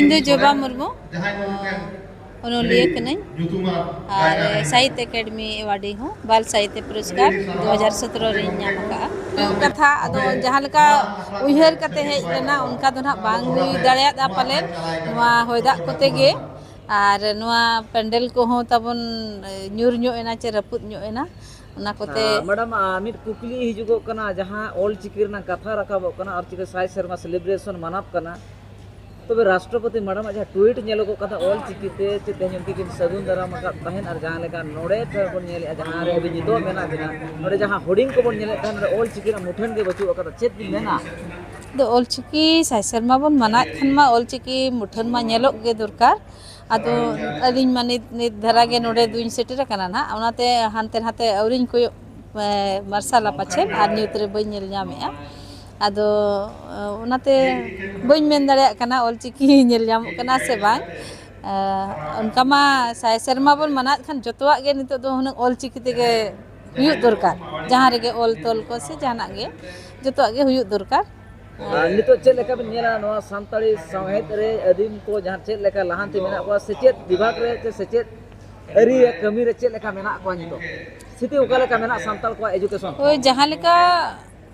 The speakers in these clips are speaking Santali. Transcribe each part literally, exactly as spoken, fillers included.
ᱤᱧ ᱫᱚ ᱡᱚᱵᱟ ᱢᱩᱨᱢᱩ, ᱚᱱᱚᱞᱤᱭᱟᱹ ᱠᱟᱹᱱᱟᱹᱧ ᱟᱨ ᱥᱟᱦᱤᱛᱭᱚ ᱮᱠᱟᱰᱮᱢᱤ ᱮᱣᱟᱨᱰᱤ ᱦᱚᱸ, ᱵᱟᱞ ᱥᱟᱦᱤᱛᱭᱚ ᱯᱩᱨᱚᱥᱠᱟᱨ ᱫᱩ ᱦᱟᱡᱟᱨ ᱥᱚᱛᱨᱚ ᱨᱮᱧ ᱧᱟᱢ ᱟᱠᱟᱫᱼᱟ᱾ ᱠᱟᱛᱷᱟ ᱟᱫᱚ ᱡᱟᱦᱟᱸ ᱞᱮᱠᱟ ᱩᱭᱦᱟᱹᱨ ᱠᱟᱛᱮ ᱦᱮᱡ ᱞᱮᱱᱟ, ᱚᱱᱠᱟ ᱫᱚ ᱱᱟᱦᱟᱜ ᱵᱟᱝ ᱦᱩᱭ ᱫᱟᱲᱮᱭᱟᱫᱼᱟ ᱯᱟᱞᱮᱱ, ᱱᱚᱣᱟ ᱦᱚᱭ ᱫᱟᱜ ᱠᱚᱛᱮ ᱜᱮ᱾ ᱟᱨ ᱱᱚᱣᱟ ᱯᱮᱱᱰᱮᱞ ᱠᱚᱦᱚᱸ ᱛᱟᱵᱚᱱ, ᱮ, ᱧᱩᱨ ᱧᱚᱜ ᱮᱱᱟ ᱪᱮ ᱨᱟᱹᱯᱩᱫ ᱧᱚᱜ ᱮᱱᱟ, ᱚᱱᱟ ᱠᱚᱛᱮ᱾ ᱟᱸ, ᱢᱮᱰᱟᱢ, ᱟᱸ, ᱢᱤᱫ ᱠᱩᱠᱞᱤ ᱦᱤᱡᱩᱜᱚᱜ ᱠᱟᱱᱟ, ᱡᱟᱦᱟᱸ ᱚᱞ ᱪᱤᱠᱤ ᱨᱮᱱᱟᱜ ᱠᱟᱛᱷᱟ ᱨᱟᱠᱟᱵᱚᱜ ᱠᱟᱱᱟ, ᱚᱞ ᱪᱤᱠᱤ ᱥᱟᱭ ᱥᱮᱨᱢᱟ ᱥᱮᱞᱤᱵᱨᱮᱥᱚᱱ ᱢᱟᱱᱟᱣ ᱠᱟᱱᱟ, ᱛᱚᱵᱮ ᱨᱟᱥᱴᱨᱚᱯᱚᱛᱤ ᱢᱮᱰᱟᱢᱟᱜ ᱡᱟᱦᱟᱸ ᱴᱩᱭᱤᱴ ᱧᱮᱞᱚᱜᱚᱜ ᱠᱟᱱ ᱛᱟᱦᱮᱸᱫ ᱚᱞ ᱪᱤᱠᱤ ᱛᱮ, ᱪᱮ ᱛᱮᱦᱮᱧ ᱩᱱᱠᱤᱱ ᱠᱤᱱ ᱥᱟᱹᱜᱩᱱ ᱫᱟᱨᱟᱢ ᱟᱠᱟᱫ ᱛᱟᱦᱮᱸᱫ, ᱟᱨ ᱡᱟᱦᱟᱸ ᱞᱮᱠᱟ ᱱᱚᱰᱮ ᱴᱷᱮᱱ ᱵᱚᱱ ᱧᱮᱞᱮᱫᱼᱟ, ᱡᱟᱦᱟᱸ ᱨᱮ ᱟᱹᱵᱤᱱ ᱱᱤᱛᱚᱜ ᱢᱮᱱᱟᱜ ᱵᱤᱱᱟ, ᱱᱚᱰᱮ ᱡᱟᱦᱟᱸ ᱦᱳᱨᱰᱤᱝ ᱠᱚᱵᱚᱱ ᱧᱮᱞᱮᱫ ᱛᱟᱦᱮᱸᱫ, ᱱᱚᱰᱮ ᱚᱞ ᱪᱤᱠᱤ ᱨᱮᱱᱟᱜ ᱢᱩᱴᱷᱟᱹᱱ ᱜᱮ ᱵᱟᱹᱪᱩᱜ ᱟᱠᱟᱫᱟ, ᱪᱮᱫ ᱵᱤᱱ ᱢᱮᱱᱟ? ᱟᱫᱚ ᱚᱞ ᱪᱤᱠᱤ ᱥᱟᱭ ᱥᱮᱨᱢᱟ ᱵᱚᱱ ᱢᱟᱱᱟᱣᱮᱫ ᱠᱷᱟᱱ ᱢᱟ ᱚᱞ ᱪᱤᱠᱤ ᱢᱩᱴᱷᱟᱹᱱ ᱢᱟ ᱧᱮᱞᱚᱜ ᱜᱮ ᱫᱚᱨᱠᱟᱨ᱾ ᱟᱫᱚ ᱟᱹᱞᱤᱧ ᱢᱟ ᱱᱤᱛ, ᱱᱤᱛ ᱫᱷᱟᱨᱟ ᱜᱮ ᱱᱚᱰᱮ ᱫᱩᱧ ᱥᱮᱴᱮᱨ ᱟᱠᱟᱱᱟ ᱱᱟᱦᱟᱜ, ᱚᱱᱟᱛᱮ ᱦᱟᱱᱛᱮ ᱱᱟᱛᱮ ᱟᱹᱣᱨᱤᱧ ᱠᱚᱭᱚᱜ, ᱮ, ᱢᱟᱨᱥᱟᱞᱟ ᱯᱟᱪᱷᱮᱫ, ᱟᱨ ᱧᱩᱛ ᱨᱮ ᱵᱟᱹᱧ ᱧᱮᱞ ᱧᱟᱢᱮᱜᱼᱟ᱾ ᱟᱫᱚ, ᱮ, ᱚᱱᱟᱛᱮ ᱵᱟᱹᱧ ᱢᱮᱱ ᱫᱟᱲᱮᱭᱟᱜ ᱠᱟᱱᱟ ᱚᱞ ᱪᱤᱠᱤ ᱧᱮᱞ ᱧᱟᱢᱚᱜ ᱠᱟᱱᱟ ᱥᱮ ᱵᱟᱝ᱾ ᱮ, ᱚᱱᱠᱟ ᱢᱟ ᱥᱟᱭ ᱥᱮᱨᱢᱟ ᱵᱚᱱ ᱢᱟᱱᱟᱣᱮᱫ ᱠᱷᱟᱱ ᱡᱚᱛᱚᱣᱟᱜ ᱜᱮ ᱱᱤᱛᱚᱜ ᱫᱚ ᱦᱩᱱᱟᱹᱝ ᱚᱞ ᱪᱤᱠᱤ ᱛᱮᱜᱮ ᱦᱩᱭᱩᱜ ᱫᱚᱨᱠᱟᱨ, ᱡᱟᱦᱟᱸ ᱨᱮᱜᱮ ᱚᱞ ᱛᱚᱞ ᱠᱚ ᱥᱮ ᱡᱟᱦᱟᱱᱟᱜ ᱜᱮ, ᱡᱚᱛᱚᱣᱟᱜ ᱜᱮ ᱦᱩᱭᱩᱜ ᱫᱚᱨᱠᱟᱨ᱾ ᱟᱨ ᱱᱤᱛᱚᱜ ᱪᱮᱫ ᱞᱮᱠᱟ ᱵᱤᱱ ᱧᱮᱞᱟ ᱱᱚᱣᱟ ᱥᱟᱱᱛᱟᱲᱤ ᱥᱟᱶᱦᱮᱫ ᱨᱮ ᱟᱹᱫᱤᱢ ᱠᱚ ᱡᱟᱦᱟᱸ ᱪᱮᱫ ᱞᱮᱠᱟ ᱞᱟᱦᱟᱱᱛᱤ ᱢᱮᱱᱟᱜ ᱠᱚᱣᱟ, ᱥᱮᱪᱮᱫ ᱵᱤᱵᱷᱟᱜᱽ ᱨᱮ ᱥᱮ ᱥᱮᱪᱮᱫ ᱟᱹᱨᱤ ᱨᱮ ᱠᱟᱹᱢᱤ ᱨᱮ ᱪᱮᱫ ᱞᱮᱠᱟ ᱢᱮᱱᱟᱜ ᱠᱚᱣᱟ ᱱᱤᱛᱚᱜ? ᱥᱛᱷᱤᱛᱤ ᱚᱠᱟ ᱞᱮᱠᱟ ᱢᱮᱱᱟᱜᱼᱟ ᱥᱟᱱᱛᱟᱲ ᱠᱚᱣᱟᱜ ᱮᱡᱩᱠᱮᱥᱚᱱ? ᱦᱳᱭ, ᱡᱟᱦᱟᱸ ᱞᱮᱠᱟ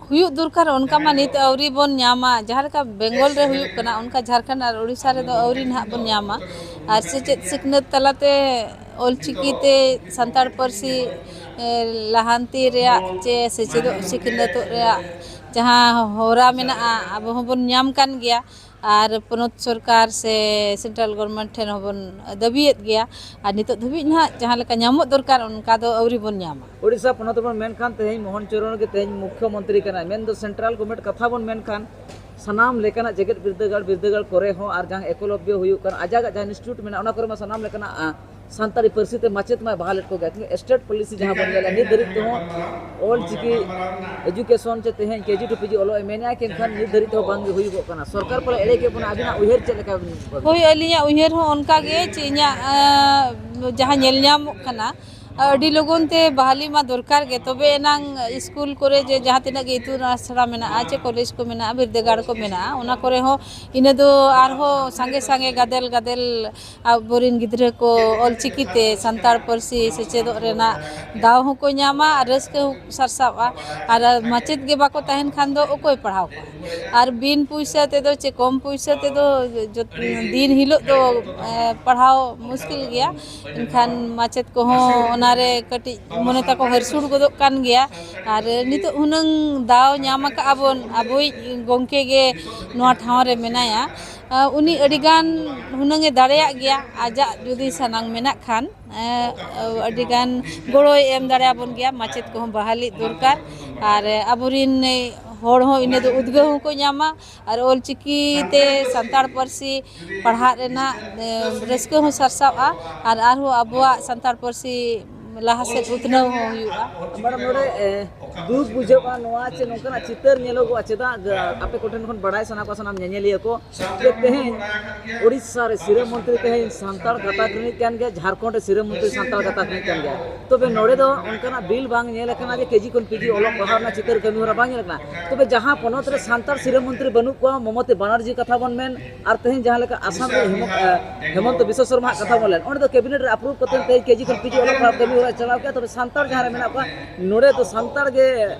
ᱦᱩᱭᱩᱜ ᱫᱚᱨᱠᱟᱨ ᱚᱱᱠᱟ ᱢᱟ ᱱᱤᱛ ᱟᱹᱣᱨᱤ ᱵᱚᱱ ᱧᱟᱢᱟ᱾ ᱡᱟᱦᱟᱸ ᱞᱮᱠᱟ ᱵᱮᱝᱜᱚᱞ ᱨᱮ ᱦᱩᱭᱩᱜ ᱠᱟᱱᱟ, ᱚᱱᱠᱟ ᱡᱷᱟᱲᱠᱷᱚᱸᱰ ᱟᱨ ᱳᱰᱤᱥᱟ ᱨᱮᱫᱚ ᱟᱹᱣᱨᱤ ᱱᱟᱦᱟᱜ ᱵᱚᱱ ᱧᱟᱢᱟ᱾ ᱟᱨ ᱥᱮᱪᱮᱫ ᱥᱤᱠᱷᱱᱟᱹᱛ ᱛᱟᱞᱟᱛᱮ ᱚᱞᱪᱤᱠᱤ ᱛᱮ ᱥᱟᱱᱛᱟᱲ ᱯᱟᱹᱨᱥᱤ, ᱮ, ᱞᱟᱦᱟᱱᱛᱤ ᱨᱮᱭᱟᱜ ᱪᱮ ᱥᱮᱪᱮᱫᱚᱜ ᱥᱤᱠᱷᱱᱟᱹᱛᱚᱜ ᱨᱮᱭᱟᱜ ᱡᱟᱦᱟᱸ ᱦᱚᱨᱟ ᱢᱮᱱᱟᱜᱼᱟ, ᱟᱵᱚ ᱦᱚᱸᱵᱚᱱ ᱧᱟᱢ ᱠᱟᱱ ᱜᱮᱭᱟ᱾ ᱟᱨ ᱯᱚᱱᱚᱛ ᱥᱚᱨᱠᱟᱨ ᱥᱮ ᱥᱮᱱᱴᱨᱟᱞ ᱜᱚᱵᱷᱚᱨᱢᱮᱱᱴ ᱴᱷᱮᱱ ᱦᱚᱸᱵᱚᱱ ᱫᱟᱹᱵᱤᱭᱮᱫ ᱜᱮᱭᱟ᱾ ᱟᱨ ᱱᱤᱛᱚᱜ ᱫᱷᱟᱹᱵᱤᱡ ᱱᱟᱦᱟᱜ ᱡᱟᱦᱟᱸ ᱞᱮᱠᱟ ᱧᱟᱢᱚᱜ ᱫᱚᱨᱠᱟᱨ, ᱚᱱᱠᱟ ᱫᱚ ᱟᱹᱣᱨᱤ ᱵᱚᱱ ᱧᱟᱢᱟ᱾ ᱳᱰᱤᱥᱟ ᱯᱚᱱᱚᱛ ᱨᱮᱵᱚᱱ ᱢᱮᱱᱠᱷᱟᱱ, ᱛᱮᱦᱮᱧ ᱢᱳᱦᱚᱱ ᱪᱚᱨᱚᱬ ᱜᱮ ᱛᱮᱦᱮᱧ ᱢᱩᱠᱷᱭᱚᱢᱚᱱᱛᱨᱤ ᱠᱟᱱᱟᱭ, ᱢᱮᱱᱫᱚ ᱥᱮᱱᱴᱨᱟᱞ ᱜᱚᱵᱷᱚᱨᱢᱮᱱᱴ ᱠᱟᱛᱷᱟ ᱵᱚᱱ ᱢᱮᱱᱠᱷᱟᱱ, ᱥᱟᱱᱟᱢ ᱞᱮᱠᱟᱱᱟᱜ ᱡᱮᱜᱮᱛ ᱵᱤᱨᱫᱟᱹᱜᱟᱲ, ᱵᱤᱨᱫᱟᱹᱜᱟᱲ ᱠᱚᱨᱮ ᱦᱚᱸ, ᱟᱨ ᱡᱟᱦᱟᱸ ᱮᱠᱞᱚᱵᱽᱭᱚ ᱦᱩᱭᱩᱜ ᱠᱟᱱᱟ, ᱟᱡᱟᱜᱟᱜ ᱡᱟᱦᱟᱸ ᱤᱱᱥᱴᱤᱴᱭᱩᱴ ᱢᱮᱱᱟᱜᱼᱟ, ᱚᱱᱟ ᱠᱚᱨᱮ ᱢᱟ ᱥᱟᱱᱟᱢ ᱞᱮᱠᱟᱱᱟᱜ, ᱟ, ᱥᱟᱱᱛᱟᱲᱤ ᱯᱟᱹᱨᱥᱤ ᱛᱮ ᱢᱟᱪᱮᱫ ᱢᱟᱭ ᱵᱟᱦᱟᱞᱮᱫ ᱠᱚᱜᱮᱭᱟ, ᱠᱤᱱᱛᱩ ᱥᱴᱮᱴ ᱯᱚᱞᱤᱥᱤ ᱡᱟᱦᱟᱸ ᱵᱚᱱ ᱧᱮᱞᱟ, ᱱᱤᱛ ᱫᱷᱟᱹᱨᱤᱡ ᱛᱮᱦᱚᱸ ᱚᱞ ᱪᱤᱠᱤ ᱮᱡᱩᱠᱮᱥᱚᱱ ᱪᱮ ᱛᱮᱦᱮᱧ ᱠᱮ ᱡᱤ ᱴᱩ ᱯᱤ ᱡᱤ ᱚᱞᱚᱜ ᱮ ᱢᱮᱱᱮᱜᱼᱟ, ᱮᱱᱠᱷᱟᱱ ᱱᱤᱛ ᱫᱷᱟᱹᱨᱤᱡ ᱛᱮᱦᱚᱸ ᱵᱟᱝ ᱜᱮ ᱦᱩᱭᱩᱜᱚᱜ ᱠᱟᱱᱟ᱾ ᱥᱚᱨᱠᱟᱨ ᱯᱟᱞᱮ ᱮᱲᱮ ᱠᱮᱫ ᱵᱚᱱᱟ, ᱟᱹᱵᱤᱱᱟᱜ ᱩᱭᱦᱟᱹᱨ ᱪᱮᱫ ᱞᱮᱠᱟ ᱵᱤᱱ ᱵᱷᱟᱵᱤᱭᱟ? ᱦᱳᱭ, ᱟᱹᱞᱤᱧᱟᱜ ᱩᱭᱦᱟᱹᱨ ᱦᱚᱸ ᱚᱱᱠᱟ ᱜᱮ, ᱪᱮ ᱤᱧᱟᱹᱜ, ᱟᱸ, ᱡᱟᱦᱟᱸ ᱧᱮᱞ ᱧᱟᱢᱚᱜ ᱠᱟᱱᱟ, ᱟᱹᱰᱤ ᱞᱚᱜᱚᱱ ᱛᱮ ᱵᱟᱦᱟᱞᱤ ᱢᱟ ᱫᱚᱨᱠᱟᱨ ᱜᱮ, ᱛᱚᱵᱮ ᱮᱱᱟᱝ ᱥᱠᱩᱞ ᱠᱚᱨᱮ ᱡᱮ ᱡᱟᱦᱟᱸ ᱛᱤᱱᱟᱹᱜ ᱜᱮ ᱤᱛᱩᱱ ᱟᱥᱲᱟ ᱢᱮᱱᱟᱜᱼᱟ, ᱪᱮ ᱠᱚᱞᱮᱡᱽ ᱠᱚ ᱢᱮᱱᱟᱜᱼᱟ, ᱵᱤᱨᱫᱟᱹᱜᱟᱲ ᱠᱚ ᱢᱮᱱᱟᱜᱼᱟ, ᱚᱱᱟ ᱠᱚᱨᱮ ᱦᱚᱸ ᱤᱱᱟᱹ ᱫᱚ ᱟᱨᱦᱚᱸ ᱥᱟᱸᱜᱮ ᱥᱟᱸᱜᱮ ᱜᱟᱫᱮᱞ ᱜᱟᱫᱮᱞ ᱟᱵᱚᱨᱮᱱ ᱜᱤᱫᱽᱨᱟᱹ ᱠᱚ ᱚᱞᱪᱤᱠᱤ ᱛᱮ ᱥᱟᱱᱛᱟᱲ ᱯᱟᱹᱨᱥᱤ ᱥᱮᱪᱮᱫᱚᱜ ᱨᱮᱱᱟᱜ ᱫᱟᱣ ᱦᱚᱸᱠᱚ ᱧᱟᱢᱟ ᱟᱨ ᱨᱟᱹᱥᱠᱟᱹ ᱦᱚᱸ ᱥᱟᱨᱥᱟᱜᱼᱟ᱾ ᱟᱨ ᱢᱟᱪᱮᱫ ᱜᱮ ᱵᱟᱠᱚ ᱛᱟᱦᱮᱱ ᱠᱷᱟᱱ ᱫᱚ ᱚᱠᱚᱭ ᱯᱟᱲᱦᱟᱣ ᱠᱚᱣᱟ? ᱟᱨ ᱵᱤᱱ ᱯᱩᱭᱥᱟᱹ ᱛᱮᱫᱚ ᱪᱮ ᱠᱚᱢ ᱯᱩᱭᱥᱟᱹ ᱛᱮᱫᱚ ᱡᱚᱛ-, ᱫᱤᱱ ᱦᱤᱞᱳᱜ ᱫᱚ, ᱮ, ᱯᱟᱲᱦᱟᱣ ᱢᱩᱥᱠᱤᱞ ᱜᱮᱭᱟ᱾ ᱮᱱᱠᱷᱟᱱ ᱢᱟᱪᱮᱫ ᱠᱚᱦᱚᱸ ᱚᱱᱟᱨᱮ ᱠᱟᱹᱴᱤᱡ ᱢᱚᱱᱮ ᱛᱟᱠᱚ ᱦᱟᱹᱨᱥᱩᱲ ᱜᱚᱫᱚᱜ ᱠᱟᱱ ᱜᱮᱭᱟ᱾ ᱟᱨ ᱱᱤᱛᱚᱜ ᱦᱩᱱᱟᱹᱝ ᱫᱟᱣ ᱧᱟᱢ ᱟᱠᱟᱫᱼᱟ ᱵᱚᱱ, ᱟᱵᱚᱭᱤᱡ ᱜᱚᱢᱠᱮ ᱜᱮ ᱱᱚᱣᱟ ᱴᱷᱟᱶ ᱨᱮ ᱢᱮᱱᱟᱭᱟ᱾ ᱟ, ᱩᱱᱤ ᱟᱹᱰᱤᱜᱟᱱ ᱦᱩᱱᱟᱹᱝ ᱮ ᱫᱟᱲᱮᱭᱟᱜ ᱜᱮᱭᱟ, ᱟᱡᱟᱜ ᱡᱩᱫᱤ ᱥᱟᱱᱟᱢ ᱢᱮᱱᱟᱜ ᱠᱷᱟᱱ, ᱮ, ᱟᱹᱰᱤᱜᱟᱱ ᱜᱚᱲᱚᱭ ᱮᱢ ᱫᱟᱲᱮᱭᱟᱵᱚᱱ ᱜᱮᱭᱟ᱾ ᱢᱟᱪᱮᱫ ᱠᱚᱦᱚᱸ ᱵᱟᱦᱟᱞᱤ ᱫᱚᱨᱠᱟᱨ, ᱟᱨ ᱟᱵᱚᱨᱤᱱ ᱦᱚᱲ ᱦᱚᱸ ᱤᱱᱟᱹ ᱫᱚ ᱩᱫᱽᱜᱟᱹᱣ ᱦᱚᱸᱠᱚ ᱧᱟᱢᱟ, ᱟᱨ ᱚᱞᱪᱤᱠᱤ ᱛᱮ ᱥᱟᱱᱛᱟᱲ ᱯᱟᱹᱨᱥᱤ ᱯᱟᱲᱦᱟᱜ ᱨᱮᱱᱟᱜ, ᱮ, ᱨᱟᱹᱥᱠᱟᱹ ᱦᱚᱸ ᱥᱟᱨᱥᱟᱜᱼᱟ, ᱟᱨ ᱟᱨᱦᱚᱸ ᱟᱵᱚᱣᱟᱜ ᱥᱟᱱᱛᱟᱲ ᱯᱟᱹᱨᱥᱤ ᱞᱟᱦᱟ ᱥᱮᱫ ᱩᱛᱱᱟᱹᱣ ᱦᱚᱸ ᱦᱩᱭᱩᱜᱼᱟ᱾ ᱢᱮᱰᱟᱢ, ᱱᱚᱰᱮ, ᱮ, ᱫᱩᱠ ᱵᱩᱡᱷᱟᱹᱜᱼᱟ ᱱᱚᱣᱟ ᱪᱮ ᱱᱚᱝᱠᱟᱱᱟᱜ ᱪᱤᱛᱟᱹᱨ ᱧᱮᱞᱚᱜᱚᱜᱼᱟ, ᱪᱮᱫᱟᱜ ᱟᱯᱮ ᱠᱚᱴᱷᱮᱱ ᱠᱷᱚᱱ ᱵᱟᱲᱟᱭ ᱥᱟᱱᱟ ᱠᱚᱣᱟ ᱥᱟᱱᱟᱢ ᱧᱮᱧᱮᱞᱤᱭᱟᱹ ᱠᱚ ᱡᱮ ᱛᱮᱦᱮᱧ ᱩᱲᱤᱥᱥᱟ ᱨᱮ ᱥᱤᱨᱟᱹ ᱢᱚᱱᱛᱨᱤ ᱛᱮᱦᱮᱧ ᱥᱟᱱᱛᱟᱲ ᱜᱟᱛᱟᱠ ᱨᱤᱱᱤᱡ ᱠᱟᱱ ᱜᱮᱭᱟ, ᱡᱷᱟᱲᱠᱷᱚᱸᱰ ᱨᱮ ᱥᱤᱨᱟᱹ ᱢᱚᱱᱛᱨᱤ ᱥᱟᱱᱛᱟᱲ ᱜᱟᱛᱟᱠ ᱨᱤᱱᱤᱡ ᱠᱟᱱ ᱜᱮᱭᱟ, ᱛᱚᱵᱮ ᱱᱚᱰᱮ ᱫᱚ ᱚᱱᱠᱟᱱᱟᱜ ᱵᱤᱞ ᱵᱟᱝ ᱧᱮᱞ ᱟᱠᱟᱱᱟ ᱡᱮ ᱠᱮᱡᱤ ᱠᱷᱚᱱ ᱯᱤᱡᱤ ᱚᱞᱚᱜ ᱯᱟᱲᱦᱟᱣ ᱨᱮᱱᱟᱜ ᱪᱤᱛᱟᱹᱨ ᱠᱟᱹᱢᱤ ᱦᱚᱨᱟ ᱵᱟᱝ ᱧᱮᱞ ᱟᱠᱟᱱᱟ᱾ ᱛᱚᱵᱮ ᱡᱟᱦᱟᱸ ᱯᱚᱱᱚᱛ ᱨᱮ ᱥᱟᱱᱛᱟᱲ ᱥᱤᱨᱟᱹ ᱢᱚᱱᱛᱨᱤ ᱵᱟᱹᱱᱩᱜ ᱠᱚᱣᱟ, ᱢᱚᱢᱚᱛᱤ ᱵᱟᱱᱟᱨᱡᱤ ᱠᱟᱛᱷᱟ ᱵᱚᱱ ᱢᱮᱱ, ᱟᱨ ᱛᱮᱦᱮᱧ ᱡᱟᱦᱟᱸ ᱞᱮᱠᱟ ᱟᱥᱟᱢ ᱨᱮ ᱦᱮᱢᱚ-, ᱮ, ᱦᱮᱢᱚᱱᱛᱚ ᱵᱤᱥᱥᱚ ᱥᱚᱨᱢᱟ ᱟᱜ ᱠᱟᱛᱷᱟ ᱵᱚᱱ ᱞᱮᱱ, ᱚᱸᱰᱮ ᱫᱚ ᱠᱮᱵᱤᱱᱮᱴ ᱨᱮ ᱟᱯᱨᱩᱵᱷ ᱠᱟᱛᱮ ᱛᱮᱦᱮᱧ ᱠᱮᱡᱤ ᱠᱷᱚᱱ ᱯᱤᱡᱤ ᱚᱞᱚᱜ ᱯᱟᱲᱦᱟᱣ ᱠᱟᱹᱢᱤ ᱦᱚᱨᱟ ᱪᱟᱞᱟᱣ ᱠᱮᱫᱼᱟ᱾ ᱛᱚᱵᱮ ᱥᱟᱱᱛᱟᱲ ᱡᱟᱦᱟᱸ ᱨᱮ ᱢᱮᱱᱟᱜ ᱠᱚᱣᱟ, ᱱᱚᱰᱮ ᱫᱚ ᱥᱟᱱᱛᱟᱲ ᱜᱮ,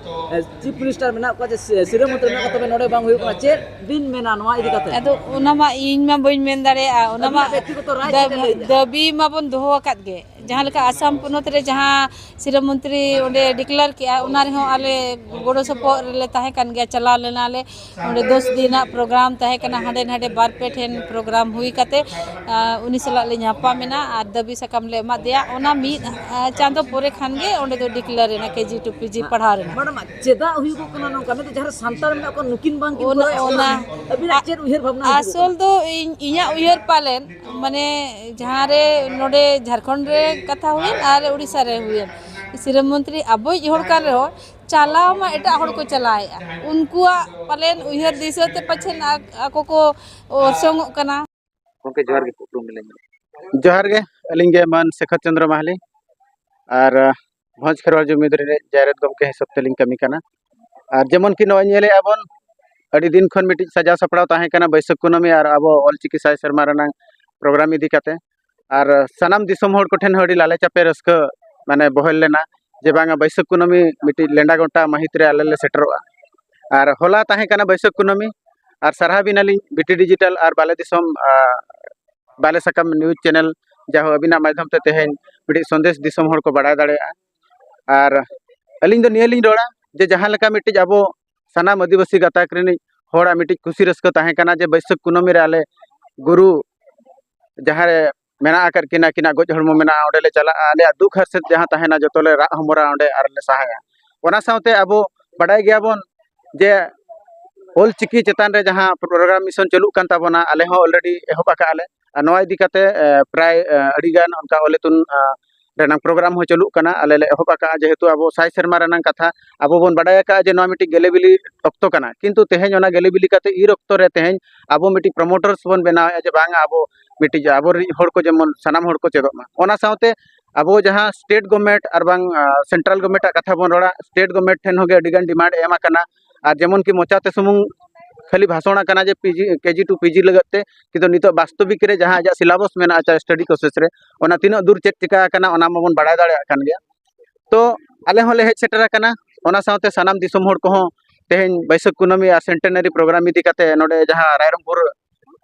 ᱮ, ᱪᱤᱯ ᱢᱤᱱᱤᱥᱴᱟᱨ ᱢᱮᱱᱟᱜ ᱠᱚᱣᱟ, ᱡᱮ ᱥᱤ-, ᱥᱤᱨᱟᱹ ᱢᱚᱱᱛᱨᱤ ᱢᱮᱱᱟᱜ ᱠᱚᱣᱟ, ᱛᱚᱵᱮ ᱱᱚᱰᱮ ᱵᱟᱝ ᱦᱩᱭᱩᱜ ᱠᱟᱱᱟ᱾ ᱪᱮᱫ ᱵᱤᱱ ᱢᱮᱱᱟ ᱱᱚᱣᱟ ᱤᱫᱤ ᱠᱟᱛᱮ? ᱟᱫᱚ ᱚᱱᱟ ᱢᱟ ᱤᱧ ᱢᱟ ᱵᱟᱹᱧ ᱢᱮᱱ ᱫᱟᱲᱮᱭᱟᱜᱼᱟ, ᱚᱱᱟ ᱢᱟ ᱟᱹᱵᱤᱱᱟᱜ ᱵᱮᱠᱛᱤᱜᱚᱛᱚ ᱨᱟᱭ ᱪᱮᱫ ᱮ ᱫᱟᱹᱵᱤ, ᱞᱟᱹᱭᱮᱫᱼᱟ? ᱫᱟᱹᱵᱤ ᱢᱟᱵᱚᱱ ᱫᱚᱦᱚ ᱟᱠᱟᱫ ᱜᱮ, ᱡᱟᱦᱟᱸ ᱞᱮᱠᱟ ᱟᱥᱟᱢ ᱯᱚᱱᱚᱛ ᱨᱮ ᱡᱟᱦᱟᱸ ᱥᱤᱨᱟᱹ ᱢᱚᱱᱛᱨᱤ ᱚᱸᱰᱮ ᱰᱤᱠᱞᱮᱭᱟᱨ ᱠᱮᱜᱼᱟ, ᱚᱱᱟ ᱨᱮᱦᱚᱸ ᱟᱞᱮ ᱜᱚᱲᱚ ᱥᱚᱯᱚᱦᱚᱫ ᱨᱮᱞᱮ ᱛᱟᱦᱮᱸ ᱠᱟᱱ ᱜᱮᱭᱟ, ᱪᱟᱞᱟᱣ ᱞᱮᱱᱟᱞᱮ᱾ ᱚᱸᱰᱮ ᱫᱚᱥ ᱫᱤᱱᱟᱜ ᱯᱨᱳᱜᱨᱟᱢ ᱛᱟᱦᱮᱸ ᱠᱟᱱᱟ, ᱦᱟᱸᱰᱮ ᱱᱟᱰᱮ ᱵᱟᱨ ᱯᱮ ᱴᱷᱮᱱ ᱯᱨᱳᱜᱨᱟᱢ ᱦᱩᱭ ᱠᱟᱛᱮ, ᱟᱸ, ᱩᱱᱤ ᱥᱟᱞᱟᱜ ᱞᱮ ᱧᱟᱯᱟᱢ ᱮᱱᱟ ᱟᱨ ᱫᱟᱹᱵᱤ ᱥᱟᱠᱟᱢ ᱞᱮ ᱮᱢᱟᱫᱮᱭᱟ᱾ ᱚᱱᱟ ᱢᱤᱫ, ᱟᱸ, ᱪᱟᱸᱫᱚ ᱯᱚᱨᱮ ᱠᱷᱟᱱ ᱜᱮ ᱚᱸᱰᱮ ᱫᱚ ᱰᱤᱠᱞᱮᱭᱟᱨ ᱮᱱᱟ ᱠᱮ ᱡᱤ ᱴᱩ ᱯᱤ ᱡᱤ ᱯᱟᱲᱦᱟᱣ ᱨᱮᱱᱟᱜ᱾ ᱢᱮᱰᱟᱢ, ᱪᱮᱫᱟᱜ ᱦᱩᱭᱩᱜᱚᱜ ᱠᱟᱱᱟ ᱱᱚᱝᱠᱟ? ᱢᱮᱱᱫᱚ ᱡᱟᱦᱟᱸ ᱨᱮ ᱥᱟᱱᱛᱟᱲ ᱢᱮᱱᱟᱜ ᱠᱚᱣᱟ, ᱱᱩᱠᱤᱱ ᱵᱟᱝ ᱠᱤᱱ ᱚᱱᱟ, ᱠᱚᱨᱟᱣᱮᱫ ᱚᱱᱟ ᱠᱟᱱᱟ? ᱟᱹᱵᱤᱱᱟᱜ ᱪᱮᱫ ᱩᱭᱦᱟᱹᱨ ᱵᱷᱟᱵᱽᱱᱟ ᱦᱤᱡᱩᱜ ᱟᱥᱚᱞ ᱠᱟᱱᱟ? ᱫᱚ ᱤᱧ, ᱤᱧᱟᱹᱜ ᱩᱭᱦᱟᱹᱨ ᱯᱟᱞᱮᱱ, ᱢᱟᱱᱮ, ᱡᱟᱦᱟᱸ ᱨᱮ ᱱᱚᱰᱮ ᱡᱷᱟᱲᱠᱷᱚᱸᱰ ᱨᱮ ᱠᱟᱛᱷᱟ ᱦᱩᱭᱮᱱ ᱟᱨ ᱩᱲᱤᱥᱥᱟ ᱨᱮ ᱦᱩᱭᱮᱱ, ᱥᱤᱨᱟᱹ ᱢᱚᱱᱛᱨᱤ ᱟᱵᱚᱭᱤᱡ ᱦᱚᱲ ᱠᱟᱱ ᱨᱮᱦᱚᱸ, ᱪᱟᱞᱟᱣ ᱢᱟ ᱮᱴᱟᱜ ᱦᱚᱲ ᱠᱚ ᱪᱟᱞᱟᱣᱮᱫᱼᱟ, ᱩᱱᱠᱩᱣᱟᱜ ᱯᱟᱞᱮᱱ ᱩᱭᱦᱟᱹᱨ ᱫᱤᱥᱟᱹ ᱛᱮ ᱯᱟᱪᱷᱮᱱ ᱟ-, ᱟᱠᱚ ᱠᱚ ᱚᱨᱥᱚᱝᱚᱜ ᱠᱟᱱᱟ᱾ ᱜᱚᱢᱠᱮ, ᱡᱚᱦᱟᱨ ᱜᱮ, ᱩᱯᱨᱩᱢ ᱵᱤᱱ ᱞᱟᱹᱭ ᱧᱚᱜ᱾ ᱡᱚᱦᱟᱨ ᱜᱮ, ᱟᱹᱞᱤᱧ ᱜᱮ ᱢᱟᱹᱱ ᱥᱮᱠᱷᱚᱨ ᱪᱚᱸᱫᱽᱨᱚ ᱢᱟᱦᱟᱞᱤ᱾ ᱟᱨ ᱵᱷᱚᱸᱡᱽ ᱠᱷᱮᱨᱣᱟᱞ ᱡᱩᱢᱤᱫ ᱨᱤᱱᱤᱡ ᱡᱟᱭᱨᱮᱫ ᱜᱚᱢᱠᱮ ᱦᱤᱥᱟᱹᱵ ᱛᱮᱞᱤᱧ ᱠᱟᱹᱢᱤ ᱠᱟᱱᱟ᱾ ᱟᱨ ᱡᱮᱢᱚᱱ ᱠᱤ ᱱᱚᱜᱼᱚᱭ ᱧᱮᱞᱮᱫᱼᱟ ᱵᱚᱱ, ᱟᱹᱰᱤ ᱫᱤᱱ ᱠᱷᱚᱱ ᱢᱤᱫᱴᱤᱡ ᱥᱟᱡᱟᱣ ᱥᱟᱯᱲᱟᱣ ᱛᱟᱦᱮᱸ ᱠᱟᱱᱟ ᱵᱟᱹᱭᱥᱟᱹᱠᱷ ᱠᱩᱱᱟᱹᱢᱤ ᱟᱨ ᱟᱵᱚ ᱚᱞᱪᱤᱠᱤ ᱥᱟᱭ ᱥᱮᱨᱢᱟ ᱨᱮᱱᱟᱝ ᱯᱨᱳᱜᱨᱟᱢ ᱤᱫᱤ ᱠᱟᱛᱮ᱾ ᱟᱨ ᱥᱟᱱᱟᱢ ᱫᱤᱥᱚᱢ ᱦᱚᱲ ᱠᱚᱴᱷᱮᱱ ᱦᱚᱸ ᱟᱹᱰᱤ ᱞᱟᱞᱮ ᱪᱟᱯᱮ ᱨᱟᱹᱥᱠᱟᱹ ᱢᱟᱱᱮ ᱵᱚᱦᱮᱞ ᱞᱮᱱᱟ ᱡᱮ ᱵᱟᱝᱟ ᱵᱟᱹᱭᱥᱟᱹᱠᱷ ᱠᱩᱱᱟᱹᱢᱤ ᱢᱤᱫᱴᱤᱡ ᱞᱮᱸᱰᱟ ᱜᱚᱴᱟ ᱢᱟᱹᱦᱤᱛ ᱨᱮ ᱟᱞᱮ ᱞᱮ ᱥᱮᱴᱮᱨᱚᱜᱼᱟ᱾ ᱟᱨ ᱦᱚᱞᱟ ᱛᱟᱦᱮᱸ ᱠᱟᱱᱟ ᱵᱟᱹᱭᱥᱟᱹᱠᱷ ᱠᱩᱱᱟᱹᱢᱤ᱾ ᱟᱨ ᱥᱟᱨᱦᱟᱣ ᱵᱮᱱᱟᱞᱤᱧ ᱵᱤᱴᱤ ᱰᱤᱡᱤᱴᱟᱞ ᱟᱨ ᱵᱟᱞᱮ ᱫᱤᱥᱚᱢ, ᱟᱨ ᱵᱟᱞᱮ ᱥᱟᱠᱟᱢ ᱱᱤᱭᱩᱡᱽ ᱪᱮᱱᱮᱞ, ᱡᱟᱦᱳ ᱟᱹᱵᱤᱱᱟᱜ ᱢᱟᱫᱽᱫᱷᱚᱢ ᱛᱮ ᱛᱮᱦᱮᱧ ᱢᱤᱫᱴᱤᱡ ᱥᱚᱱᱫᱮᱥ ᱫᱤᱥᱚᱢ ᱦᱚᱲ ᱠᱚ ᱵᱟᱲᱟᱭ ᱫᱟᱲᱮᱭᱟᱜᱼᱟ᱾ ᱟᱨ ᱟᱹᱞᱤᱧ ᱫᱚ ᱱᱤᱭᱟᱹ ᱞᱤᱧ ᱨᱚᱲᱟ ᱡᱮ ᱡᱟᱦᱟᱸ ᱞᱮᱠᱟ ᱢᱤᱫᱴᱤᱡ ᱟᱵᱚ ᱥᱟᱱᱟᱢ ᱟᱹᱫᱤᱵᱟᱹᱥᱤ ᱜᱟᱛᱟᱠ ᱨᱤᱱᱤᱡ ᱦᱚᱲᱟᱜ ᱢᱤᱫᱴᱤᱡ ᱠᱩᱥᱤ ᱨᱟᱹᱥᱠᱟᱹ ᱛᱟᱦᱮᱸ ᱠᱟᱱᱟ ᱡᱮ ᱵᱟᱹᱭᱥᱟᱹᱠᱷ ᱠᱩᱱᱟᱹᱢᱤ ᱨᱮ ᱟᱞᱮ ᱜᱩᱨᱩ ᱡᱟᱦᱟᱸ ᱨᱮ ᱢᱮᱱᱟᱜ ᱟᱠᱟᱫ ᱠᱤᱱᱟ, ᱟᱹᱠᱤᱱᱟᱜ ᱜᱚᱡ ᱦᱚᱲᱢᱚ ᱢᱮᱱᱟᱜᱼᱟ, ᱚᱸᱰᱮ ᱞᱮ ᱪᱟᱞᱟᱜᱼᱟ, ᱟᱞᱮᱭᱟᱜ ᱫᱩᱠ ᱦᱟᱨᱥᱮᱛ ᱡᱟᱦᱟᱸ ᱛᱟᱦᱮᱱᱟ ᱡᱚᱛᱚ ᱞᱮ ᱨᱟᱜ ᱦᱚᱢᱚᱨᱟ ᱚᱸᱰᱮ ᱟᱨ ᱞᱮ ᱥᱟᱦᱟᱭᱟ᱾ ᱚᱱᱟ ᱥᱟᱶᱛᱮ ᱟᱵᱚ ᱵᱟᱰᱟᱭ ᱜᱮᱭᱟᱵᱚᱱ ᱡᱮ ᱚᱞ ᱪᱤᱠᱤ ᱪᱮᱛᱟᱱ ᱨᱮ ᱡᱟᱦᱟᱸ ᱯᱨᱳᱜᱨᱟᱢ ᱢᱤᱥᱚᱱ ᱪᱟᱹᱞᱩᱜ ᱠᱟᱱ ᱛᱟᱵᱚᱱᱟ, ᱟᱞᱮ ᱦᱚᱸ ᱚᱞᱨᱮᱰᱤ ᱮᱦᱚᱵ ᱟᱠᱟᱫᱼᱟ ᱞᱮ᱾ ᱟᱨ ᱱᱚᱣᱟ ᱤᱫᱤ ᱠᱟᱛᱮ, ᱮ, ᱯᱨᱟᱭ, ᱮ, ᱟᱹᱰᱤᱜᱟᱱ ᱚᱱᱠᱟ ᱚᱞ ᱤᱛᱩᱱ, ᱮ, ᱨᱮᱱᱟᱜ ᱯᱨᱳᱜᱨᱟᱢ ᱦᱚᱸ ᱪᱟᱹᱞᱩᱜ ᱠᱟᱱᱟ, ᱟᱞᱮ ᱞᱮ ᱮᱦᱚᱵ ᱟᱠᱟᱫᱼᱟ᱾ ᱡᱮᱦᱮᱛᱩ ᱟᱵᱚ ᱥᱟᱭ ᱥᱮᱨᱢᱟ ᱨᱮᱱᱟᱜ ᱠᱟᱛᱷᱟ, ᱟᱵᱚ ᱵᱚᱱ ᱵᱟᱰᱟᱭ ᱟᱠᱟᱫᱼᱟ ᱡᱮ ᱱᱚᱣᱟ ᱢᱤᱫᱴᱤᱡ ᱜᱮᱞᱮ ᱵᱤᱞᱤ ᱚᱠᱛᱚ ᱠᱟᱱᱟ, ᱠᱤᱱᱛᱩ ᱛᱮᱦᱮᱧ ᱚᱱᱟ ᱜᱮᱞᱮ ᱵᱤᱞᱤ ᱠᱟᱛᱮ ᱤᱨ ᱚᱠᱛᱚ ᱨᱮ ᱛᱮᱦᱮᱧ ᱟᱵᱚ ᱢᱤᱫᱴᱤᱡ ᱯᱨᱚᱢᱳᱴᱟᱨᱥ ᱵᱚᱱ ᱵᱮᱱᱟᱣᱮᱫᱼᱟ ᱡᱮ ᱵᱟᱝ ᱟᱵᱚ ᱢᱤᱫᱴᱤᱡ ᱟᱵᱚᱨᱤᱡ ᱦᱚᱲ ᱠᱚ ᱡᱮᱢᱚᱱ ᱥᱟᱱᱟᱢ ᱦᱚᱲ ᱠᱚ ᱪᱮᱫᱚᱜ ᱢᱟ᱾ ᱚᱱᱟ ᱥᱟᱶᱛᱮ ᱟᱵᱚ ᱡᱟᱦᱟᱸ ᱥᱴᱮᱴ ᱜᱚᱵᱷᱢᱮᱱᱴ ᱟᱨ ᱵᱟᱝ, ᱟ, ᱥᱮᱱᱴᱨᱟᱞ ᱜᱚᱵᱷᱢᱮᱱᱴ ᱟᱜ ᱠᱟᱛᱷᱟ ᱵᱚᱱ ᱨᱚᱲᱟ, ᱥᱴᱮᱴ ᱜᱚᱵᱷᱢᱮᱱᱴ ᱴᱷᱮᱱ ᱦᱚᱸ ᱜᱮ ᱟᱹᱰᱤ ᱜᱟᱱ ᱰᱤᱢᱟᱱᱰ ᱮᱢ ᱟᱠᱟᱱᱟ᱾ ᱟᱨ ᱡᱮᱢᱚᱱ ᱠᱤ ᱢᱚᱪᱟᱛᱮ ᱥᱩᱢᱩᱝ ᱠᱷᱟᱹᱞᱤ ᱵᱷᱟᱥᱚᱬ ᱟᱠᱟᱱᱟ ᱡᱮ ᱯᱤᱡᱤ, ᱠᱮᱡᱤ ᱴᱩ ᱯᱤᱡᱤ ᱞᱟᱹᱜᱤᱫ ᱛᱮ, ᱠᱤᱱᱛᱩ ᱱᱤᱛᱚᱜ ᱵᱟᱥᱛᱚᱵᱤᱠ ᱨᱮ ᱡᱟᱦᱟᱸ ᱟᱡᱟᱜ ᱥᱤᱞᱟᱵᱚᱥ ᱢᱮᱱᱟᱜᱼᱟ, ᱪᱟᱦᱮ ᱥᱴᱟᱰᱤ ᱠᱳᱨᱥᱮᱥ ᱨᱮ, ᱚᱱᱟ ᱛᱤᱱᱟᱹᱜ ᱫᱩᱨ ᱪᱮᱫ ᱪᱤᱠᱟ ᱟᱠᱟᱱᱟ, ᱚᱱᱟ ᱢᱟᱵᱚᱱ ᱵᱟᱲᱟᱭ ᱫᱟᱲᱮᱭᱟᱜ ᱠᱟᱱ ᱜᱮᱭᱟ᱾ ᱛᱚ ᱟᱞᱮ ᱦᱚᱸᱞᱮ ᱦᱮᱡ ᱥᱮᱴᱮᱨ ᱟᱠᱟᱱᱟ, ᱚᱱᱟ ᱥᱟᱶᱛᱮ ᱥᱟᱱᱟᱢ ᱫᱤᱥᱚᱢ ᱦᱚᱲ ᱠᱚᱦᱚᱸ ᱛᱮᱦᱮᱧ ᱵᱟᱹᱭᱥᱟᱹᱠᱷ ᱠᱩᱱᱟᱹᱢᱤ ᱟᱨ ᱥᱮᱱᱴᱮᱱᱟᱨᱤ ᱯᱨᱳᱜᱨᱟᱢ ᱤᱫᱤ ᱠᱟᱛᱮ ᱱᱚᱰᱮ ᱡᱟᱦᱟᱸ ᱨᱟᱭᱨᱚᱝᱯᱩᱨ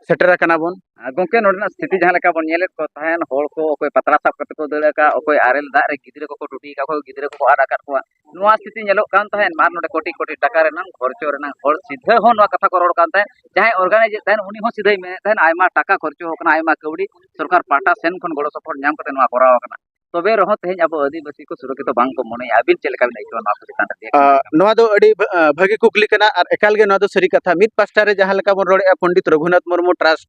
ᱥᱮᱴᱮᱨ ᱟᱠᱟᱱᱟ ᱵᱚᱱ᱾ ᱟᱨ ᱜᱚᱢᱠᱮ, ᱱᱚᱰᱮᱱᱟᱜ ᱥᱛᱷᱤᱛᱤ ᱡᱟᱦᱟᱸ ᱞᱮᱠᱟ ᱵᱚᱱ ᱧᱮᱞᱮᱫ ᱠᱚ ᱛᱟᱦᱮᱸᱱ, ᱦᱚᱲ ᱠᱚ ᱚᱠᱚᱭ ᱯᱟᱛᱲᱟ ᱥᱟᱵ ᱠᱟᱛᱮ ᱠᱚ ᱫᱟᱹᱲ ᱟᱠᱟᱫ, ᱚᱠᱚᱭ ᱟᱨᱮᱞ ᱫᱟᱜ ᱨᱮ ᱜᱤᱫᱽᱨᱟᱹ ᱠᱚᱠᱚ ᱴᱩᱴᱤ ᱟᱠᱟᱫ ᱠᱚ, ᱜᱤᱫᱽᱨᱟᱹ ᱠᱚᱠᱚ ᱟᱫ ᱟᱠᱟᱫ ᱠᱚᱣᱟ, ᱱᱚᱣᱟ ᱥᱛᱷᱤᱛᱤ ᱧᱮᱞᱚᱜ ᱠᱟᱱ ᱛᱟᱦᱮᱸᱱ᱾ ᱟᱨ ᱱᱚᱰᱮ ᱠᱳᱴᱤ ᱠᱳᱴᱤ ᱴᱟᱠᱟ ᱨᱮᱱᱟᱝ ᱠᱷᱚᱨᱪᱚ ᱨᱮᱱᱟᱝ, ᱦᱚᱲ ᱥᱤᱫᱷᱟᱹ ᱦᱚᱸ ᱱᱚᱣᱟ ᱠᱟᱛᱷᱟ ᱠᱚ ᱨᱚᱲ ᱠᱟᱱ ᱛᱟᱦᱮᱸᱫ, ᱡᱟᱦᱟᱸᱭ ᱚᱨᱜᱟᱱᱟᱭᱤᱡᱮᱫ ᱛᱟᱦᱮᱸᱱ ᱩᱱᱤ ᱦᱚᱸ ᱥᱤᱫᱷᱟᱹᱭ ᱢᱮᱱᱮᱫ ᱛᱟᱦᱮᱸᱱ ᱟᱭᱢᱟ ᱴᱟᱠᱟ ᱠᱷᱚᱨᱪᱚ ᱟᱠᱟᱱᱟ, ᱟᱭᱢᱟ ᱠᱟᱹᱣᱰᱤ ᱥᱚᱨᱠᱟᱨ ᱯᱟᱦᱴᱟ ᱥᱮᱱ ᱠᱷᱚᱱ ᱜᱚᱲᱚ ᱥᱚᱯᱚᱦᱚᱫ ᱧᱟᱢ ᱠᱟᱛᱮ ᱱᱚᱣᱟ ᱠᱚᱨᱟᱣ ᱟᱠᱟᱱᱟ᱾ ᱛᱚᱵᱮ ᱨᱮᱦᱚᱸ ᱛᱮᱦᱮᱧ ᱟᱵᱚ ᱟᱹᱫᱤᱵᱟᱹᱥᱤ ᱠᱚ ᱥᱩᱨᱚᱠᱠᱷᱤᱛ ᱵᱟᱝ ᱠᱚ ᱢᱚᱱᱮᱭᱟ᱾ ᱟᱹᱵᱤᱱ ᱪᱮᱫ ᱞᱮᱠᱟ ᱵᱤᱱ ᱟᱹᱭᱠᱟᱹᱣᱟ ᱱᱚᱣᱟ ᱠᱚ ᱪᱮᱛᱟᱱ ᱨᱮ? ᱟᱸ, ᱱᱚᱣᱟ ᱫᱚ ᱟᱹᱰᱤ ᱵᱷᱟ-, ᱟᱸ, ᱵᱷᱟᱹᱜᱤ ᱠᱩᱠᱞᱤ ᱠᱟᱱᱟ ᱟᱨ ᱮᱠᱟᱞ ᱜᱮ ᱱᱚᱣᱟ ᱫᱚ ᱥᱟᱹᱨᱤ ᱠᱟᱛᱷᱟ᱾ ᱢᱤᱫ ᱯᱟᱥᱴᱟ ᱨᱮ ᱡᱟᱦᱟᱸ ᱞᱮᱠᱟ ᱵᱚᱱ ᱨᱚᱲᱮᱫᱼᱟ ᱯᱚᱱᱰᱤᱛ ᱨᱚᱜᱷᱩᱱᱟᱛᱷ ᱢᱩᱨᱢᱩ ᱴᱨᱟᱥᱴ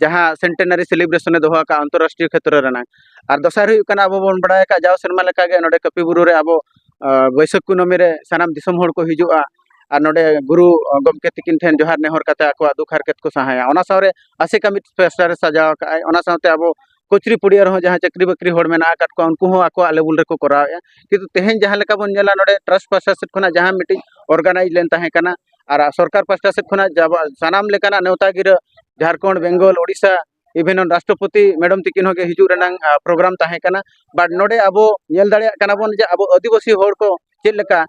ᱡᱟᱦᱟᱸ ᱥᱮᱱᱴᱮᱱᱟᱨᱤ ᱥᱮᱞᱤᱵᱨᱮᱥᱚᱱ ᱮ ᱫᱚᱦᱚ ᱟᱠᱟᱫᱼᱟ ᱟᱱᱛᱚᱨᱨᱟᱥᱴᱨᱤᱭᱚ ᱠᱷᱮᱛᱨᱚ ᱨᱮᱱᱟᱜ, ᱟᱨ ᱫᱚᱥᱟᱨ ᱦᱩᱭᱩᱜ ᱠᱟᱱᱟ ᱟᱵᱚ ᱵᱚᱱ ᱵᱟᱲᱟᱭ ᱟᱠᱟᱫ ᱡᱟᱣ ᱥᱮᱨᱢᱟ ᱞᱮᱠᱟᱜᱮ ᱱᱚᱰᱮ ᱠᱟᱹᱯᱤ ᱵᱩᱨᱩ ᱨᱮ ᱟᱵᱚ, ᱟᱸ, ᱵᱟᱹᱭᱥᱟᱹᱠᱷ ᱠᱩᱱᱟᱹᱢᱤ ᱨᱮ ᱥᱟᱱᱟᱢ ᱫᱤᱥᱚᱢ ᱦᱚᱲ ᱠᱚ ᱦᱤᱡᱩᱜᱼᱟ ᱟᱨ ᱱᱚᱰᱮ ᱜᱩᱨᱩ, ᱟᱸ, ᱜᱚᱢᱠᱮ ᱛᱤᱠᱤᱱ ᱴᱷᱮᱱ ᱡᱚᱦᱟᱨ ᱱᱮᱦᱚᱨ ᱠᱟᱛᱮ ᱟᱠᱚᱣᱟᱜ ᱫᱩᱠ ᱦᱟᱨᱠᱮᱛ ᱠᱚ ᱥᱟᱦᱟᱭᱟ᱾ ᱚᱱᱟ ᱥᱟᱶᱨᱮ ᱟᱥᱮᱠᱟ ᱢᱤᱫ ᱯᱟᱥᱴᱟ ᱨᱮ ᱥᱟᱡᱟᱣ ᱟᱠᱟᱫᱼᱟᱭ, ᱚᱱᱟ ᱥᱟᱶᱛᱮ ᱟᱵᱚ ᱠᱚᱪᱨᱤ ᱯᱩᱲᱤᱭᱟᱹ ᱨᱮᱦᱚᱸ ᱡᱟᱦᱟᱸ ᱪᱟᱹᱠᱨᱤ ᱵᱟᱹᱠᱨᱤ ᱦᱚᱲ ᱢᱮᱱᱟᱜ ᱟᱠᱟᱫ ᱠᱚᱣᱟ, ᱩᱱᱠᱩ ᱦᱚᱸ ᱟᱠᱚᱣᱟᱜ ᱞᱮᱵᱮᱞ ᱨᱮᱠᱚ ᱠᱚᱨᱟᱣᱮᱫᱼᱟ᱾ ᱠᱤᱱᱛᱩ ᱛᱮᱦᱮᱧ ᱡᱟᱦᱟᱸ ᱞᱮᱠᱟ ᱵᱚᱱ ᱧᱮᱞᱟ, ᱱᱚᱰᱮ ᱴᱨᱟᱥᱴ ᱯᱟᱦᱴᱟ ᱥᱮᱫ ᱠᱷᱚᱱᱟᱜ ᱡᱟᱦᱟᱸ ᱢᱤᱫᱴᱤᱡ ᱚᱨᱜᱟᱱᱟᱭᱤᱡᱽ ᱞᱮᱱ ᱛᱟᱦᱮᱸ ᱠᱟᱱᱟ, ᱟᱨ ᱥᱚᱨᱠᱟᱨ ᱯᱟᱦᱴᱟ ᱥᱮᱫ ᱠᱷᱚᱱᱟᱜ ᱡᱟᱵᱟ-, ᱥᱟᱱᱟᱢ ᱞᱮᱠᱟᱱᱟᱜ ᱱᱮᱣᱛᱟ ᱜᱤᱨᱟᱹ, ᱡᱷᱟᱲᱠᱷᱚᱸᱰ, ᱵᱮᱝᱜᱚᱞ, ᱳᱰᱤᱥᱟ, even ᱨᱟᱥᱴᱨᱚᱯᱚᱛᱤ ᱢᱮᱰᱟᱢ ᱛᱤᱠᱤᱱ ᱦᱚᱸ ᱜᱮ ᱦᱤᱡᱩᱜ ᱨᱮᱱᱟᱝ, ᱟ, ᱯᱨᱳᱜᱨᱟᱢ ᱛᱟᱦᱮᱸ ᱠᱟᱱᱟ᱾ But ᱱᱚᱰᱮ ᱟᱵᱚ ᱧᱮᱞ ᱫᱟᱲᱮᱭᱟᱜ ᱠᱟᱱᱟ ᱵᱚᱱ ᱡᱮ ᱟᱵᱚ ᱟᱹᱫᱤᱵᱟᱹᱥᱤ ᱦᱚᱲ ᱠᱚ ᱪᱮᱫ ᱞᱮᱠᱟ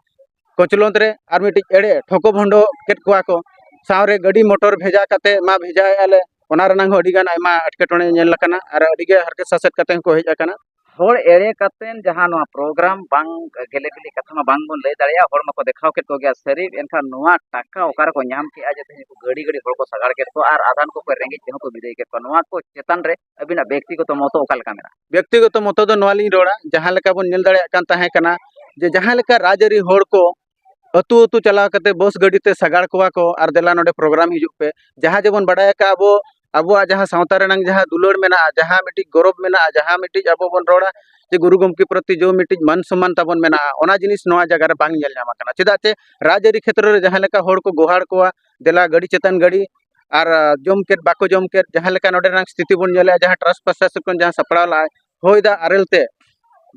ᱠᱚᱪᱞᱚᱱ ᱨᱮ ᱟᱨ ᱢᱤᱫᱴᱤᱡ ᱮᱲᱮ ᱴᱷᱚᱠᱚ ᱵᱷᱚᱱᱰᱚ ᱠᱮᱫ ᱠᱚᱣᱟ ᱠᱚ, ᱥᱟᱶᱨᱮ ᱜᱟᱹᱰᱤ ᱢᱚᱴᱚᱨ ᱵᱷᱮᱡᱟ ᱠᱟᱛᱮ ᱢᱟ ᱵᱷᱮᱡᱟᱭᱮᱫᱼᱟ ᱞᱮ, ᱚᱱᱟ ᱨᱮᱱᱟᱝ ᱦᱚᱸ ᱟᱹᱰᱤ ᱜᱟᱱ ᱟᱭᱢᱟ ᱮᱴᱠᱮᱴᱚᱬᱮ ᱧᱮᱞ ᱟᱠᱟᱱᱟ ᱟᱨ ᱟᱹᱰᱤ ᱜᱮ ᱦᱟᱨᱠᱮᱛ ᱥᱟᱥᱮᱛ ᱠᱟᱛᱮ ᱦᱚᱸᱠᱚ ᱦᱮᱡ ᱟᱠᱟᱱᱟ᱾ ᱦᱚᱲ ᱮᱲᱮ ᱠᱟᱛᱮᱱ ᱡᱟᱦᱟᱸ ᱱᱚᱣᱟ ᱯᱨᱳᱜᱨᱟᱢ ᱵᱟᱝ ᱜᱮᱞᱮ ᱵᱤᱞᱤ ᱠᱟᱛᱷᱟ ᱢᱟ ᱵᱟᱝ ᱵᱚᱱ ᱞᱟᱹᱭ ᱫᱟᱲᱮᱭᱟᱜᱼᱟ, ᱦᱚᱲ ᱢᱟᱠᱚ ᱫᱮᱠᱷᱟᱣ ᱠᱮᱫ ᱠᱚᱜᱮᱭᱟ ᱥᱟᱹᱨᱤ, ᱮᱱᱠᱷᱟᱱ ᱱᱚᱣᱟ ᱴᱟᱠᱟ ᱚᱠᱟ ᱨᱮᱠᱚ ᱧᱟᱢ ᱠᱮᱜᱼᱟ ᱡᱮ ᱛᱮᱦᱮᱧ ᱩᱱᱠᱩ ᱜᱟᱹᱰᱤ ᱜᱟᱹᱰᱤ ᱦᱚᱲ ᱠᱚ ᱥᱟᱜᱟᱲ ᱠᱮᱫ ᱠᱚᱣᱟ ᱟᱨ ᱟᱫᱷᱟᱱ ᱠᱚᱠᱚ ᱨᱮᱸᱜᱮᱡ ᱛᱮᱦᱚᱸ ᱠᱚ ᱵᱤᱫᱟᱹᱭ ᱠᱮᱫ ᱠᱚᱣᱟ? ᱱᱚᱣᱟ ᱠᱚ ᱪᱮᱛᱟᱱ ᱨᱮ ᱟᱹᱵᱤᱱᱟᱜ ᱵᱮᱠᱛᱤᱜᱚᱛᱚ ᱢᱚᱛᱚ ᱚᱠᱟ ᱞᱮᱠᱟ ᱢᱮᱱᱟᱜᱼᱟ? ᱵᱮᱠᱛᱤᱜᱚᱛᱚ ᱢᱚᱛᱚ ᱫᱚ ᱱᱚᱣᱟ ᱞᱤᱧ ᱨᱚᱲᱟ, ᱡᱟᱦᱟᱸ ᱞᱮᱠᱟ ᱵᱚᱱ ᱧᱮᱞ ᱫᱟᱲᱮᱭᱟᱜ ᱠᱟᱱ ᱛᱟᱦᱮᱸ ᱠᱟᱱᱟ ᱡᱮ ᱡᱟᱦᱟᱸ ᱞᱮᱠᱟ ᱨᱟᱡᱽᱟᱹᱨᱤ ᱦᱚᱲ ᱠᱚ ᱟᱹᱛᱩ ᱟᱹᱛᱩ ᱪᱟᱞᱟᱣ ᱠᱟᱛᱮ ᱵᱟᱥ ᱜᱟᱹᱰᱤ ᱛᱮ ᱥᱟᱜᱟᱲ ᱠᱚᱣᱟ ᱠᱚ ᱟᱨ ᱫᱮᱞᱟ ᱱᱚᱰᱮ ᱯᱨᱳᱜᱨᱟᱢ ᱦᱤᱡᱩᱜ ᱯᱮ, ᱡᱟᱦᱟᱸ ᱡᱮᱵᱚᱱ ᱵᱟᱰᱟᱭ ᱟᱠᱟᱫ ᱟᱵᱚ, ᱟᱵᱚᱣᱟᱜ ᱡᱟᱦᱟᱸ ᱥᱟᱶᱛᱟ ᱨᱮᱱᱟᱝ ᱡᱟᱦᱟᱸ ᱫᱩᱞᱟᱹᱲ ᱢᱮᱱᱟᱜᱼᱟ, ᱡᱟᱦᱟᱸ ᱢᱤᱫᱴᱤᱡ ᱜᱚᱨᱚᱵᱽ ᱢᱮᱱᱟᱜᱼᱟ, ᱡᱟᱦᱟᱸ ᱢᱤᱫᱴᱤᱡ ᱟᱵᱚ ᱵᱚᱱ ᱨᱚᱲᱟ ᱡᱮ ᱜᱩᱨᱩ ᱜᱚᱢᱠᱮ ᱯᱨᱚᱛᱤ ᱡᱮ ᱢᱤᱫᱴᱤᱡ ᱢᱟᱱ ᱥᱚᱢᱢᱟᱱ ᱛᱟᱵᱚᱱ ᱢᱮᱱᱟᱜᱼᱟ, ᱚᱱᱟ ᱡᱤᱱᱤᱥ ᱱᱚᱣᱟ ᱡᱟᱭᱜᱟ ᱨᱮ ᱵᱟᱝ ᱧᱮᱞ ᱧᱟᱢ ᱟᱠᱟᱱᱟ᱾ ᱪᱮᱫᱟᱜ ᱪᱮ ᱨᱟᱡᱽᱟᱹᱨᱤ ᱠᱷᱮᱛᱨᱚ ᱨᱮ ᱡᱟᱦᱟᱸ ᱞᱮᱠᱟ ᱦᱚᱲ ᱠᱚ ᱜᱚᱦᱟᱲ ᱠᱚᱣᱟ, ᱫᱮᱞᱟ ᱜᱟᱹᱰᱤ ᱪᱮᱛᱟᱱ ᱜᱟᱹᱰᱤ, ᱟᱨ, ᱟ, ᱡᱚᱢ ᱠᱮᱫ ᱵᱟᱠᱚ ᱡᱚᱢ ᱠᱮᱫ, ᱡᱟᱦᱟᱸ ᱞᱮᱠᱟ ᱱᱚᱰᱮᱱᱟᱜ ᱥᱛᱷᱤᱛᱤ ᱵᱚᱱ ᱧᱮᱞᱮᱜᱼᱟ, ᱡᱟᱦᱟᱸ ᱴᱨᱟᱥᱴ ᱯᱨᱚᱥᱟᱥᱚᱱ ᱠᱷᱚᱱ ᱡᱟᱦᱟᱸ ᱥᱟᱯᱲᱟᱣ ᱞᱟᱜᱼᱟᱭ, ᱦᱚᱭ ᱫᱟᱜ ᱟᱨᱮᱞ ᱛᱮ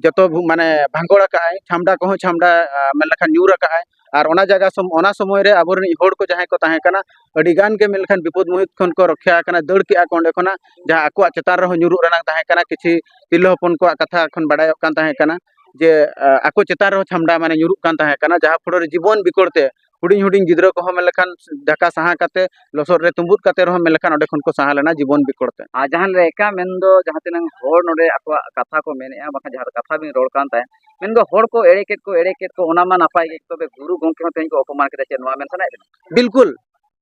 ᱡᱚᱛᱚ ᱵᱷᱩ-, ᱢᱟᱱᱮ ᱵᱷᱟᱸᱜᱚᱲ ᱟᱠᱟᱜᱼᱟᱭ, ᱪᱷᱟᱢᱰᱟ ᱠᱚᱦᱚᱸ ᱪᱷᱟᱢᱰᱟ, ᱟ, ᱢᱮᱱ ᱞᱮᱠᱷᱟᱱ ᱧᱩᱨ ᱟᱠᱟᱜᱼᱟᱭ᱾ ᱟᱨ ᱚᱱᱟ ᱡᱟᱭᱜᱟ ᱥᱚᱢ-, ᱚᱱᱟ ᱥᱚᱢᱚᱭ ᱨᱮ ᱟᱵᱚᱨᱮᱱ ᱦᱚᱲ ᱠᱚ ᱡᱟᱦᱟᱸᱭ ᱠᱚ ᱛᱟᱦᱮᱸ ᱠᱟᱱᱟ, ᱟᱹᱰᱤ ᱜᱟᱱ ᱜᱮ ᱢᱮᱱ ᱞᱮᱠᱷᱟᱱ ᱵᱤᱯᱚᱫ ᱢᱩᱦᱤᱛ ᱠᱷᱚᱱ ᱠᱚ ᱨᱚᱠᱷᱭᱟ ᱟᱠᱟᱱᱟ, ᱫᱟᱹᱲ ᱠᱮᱜᱼᱟ ᱠᱚ ᱚᱸᱰᱮ ᱠᱷᱚᱱᱟᱜ, ᱡᱟᱦᱟᱸ ᱟᱠᱚᱣᱟᱜ ᱪᱮᱛᱟᱱ ᱨᱮᱦᱚᱸ ᱧᱩᱨᱩᱜ ᱨᱮᱱᱟᱜ ᱛᱟᱦᱮᱸ ᱠᱟᱱᱟ᱾ ᱠᱤᱪᱷᱤ ᱛᱤᱨᱞᱟᱹ ᱦᱚᱯᱚᱱ ᱠᱚᱣᱟᱜ ᱠᱟᱛᱷᱟ ᱠᱷᱚᱱ ᱵᱟᱰᱟᱭᱚᱜ ᱠᱟᱱ ᱛᱟᱦᱮᱸ ᱠᱟᱱᱟ ᱡᱮ, ᱟ, ᱟᱠᱚ ᱪᱮᱛᱟᱱ ᱨᱮᱦᱚᱸ ᱪᱷᱟᱢᱰᱟ ᱢᱟᱱᱮ ᱧᱩᱨᱩᱜ ᱠᱟᱱ ᱛᱟᱦᱮᱸ ᱠᱟᱱᱟ, ᱡᱟᱦᱟᱸ ᱯᱷᱚᱲᱚ ᱨᱮ ᱡᱤᱵᱚᱱ ᱵᱤᱠᱚᱲ ᱛᱮ ᱦᱩᱰᱤᱧ ᱦᱩᱰᱤᱧ ᱜᱤᱫᱽᱨᱟᱹ ᱠᱚᱦᱚᱸ ᱢᱮᱱ ᱞᱮᱠᱷᱟᱱ ᱰᱷᱟᱠᱟ ᱥᱟᱦᱟ ᱠᱟᱛᱮ, ᱞᱚᱥᱚᱫ ᱨᱮ ᱛᱩᱸᱵᱩᱫ ᱠᱟᱛᱮ ᱨᱮᱦᱚᱸ ᱢᱮᱱ ᱞᱮᱠᱷᱟᱱ ᱚᱸᱰᱮ ᱠᱷᱚᱱ ᱠᱚ ᱥᱟᱦᱟ ᱞᱮᱱᱟ ᱡᱤᱵᱚᱱ ᱵᱤᱠᱚᱲ ᱛᱮ᱾ ᱟᱨ ᱡᱟᱦᱟᱸ ᱞᱮᱠᱟ ᱢᱮᱱᱫᱚ ᱡᱟᱦᱟᱸ ᱛᱤᱱᱟᱹᱝ ᱦᱚᱲ ᱱᱚᱰᱮ ᱟᱠᱚᱣᱟᱜ ᱠᱟᱛᱷᱟ ᱠᱚ ᱢᱮᱱᱮᱜᱼᱟ, ᱵᱟᱠᱷᱟᱱ ᱡᱟᱦᱟᱸ ᱠᱟᱛᱷᱟ ᱵᱤᱱ ᱨᱚᱲ ᱠᱟᱱ ᱛᱟᱦᱮᱸᱫ, ᱢᱮᱱᱫᱚ ᱦᱚᱲ ᱠᱚ ᱮᱲᱮ ᱠᱮᱫ ᱠᱚ, ᱮᱲᱮ ᱠᱮᱫ ᱠᱚ, ᱚᱱᱟ ᱢᱟ ᱱᱟᱯᱟᱭ ᱜᱮ, ᱛᱚᱵᱮ ᱜᱩᱨᱩ ᱜᱚᱢᱠᱮ ᱦᱚᱸ ᱛᱮᱦᱮᱧ ᱠᱚ ᱚᱯᱚᱢᱟᱱ ᱠᱮᱫᱟ, ᱪᱮᱫ ᱱᱚᱣᱟ ᱢᱮᱱ ᱥᱟᱱᱟᱭᱮᱫ ᱵᱤᱱᱟ? ᱵᱤᱞᱠᱩᱞ,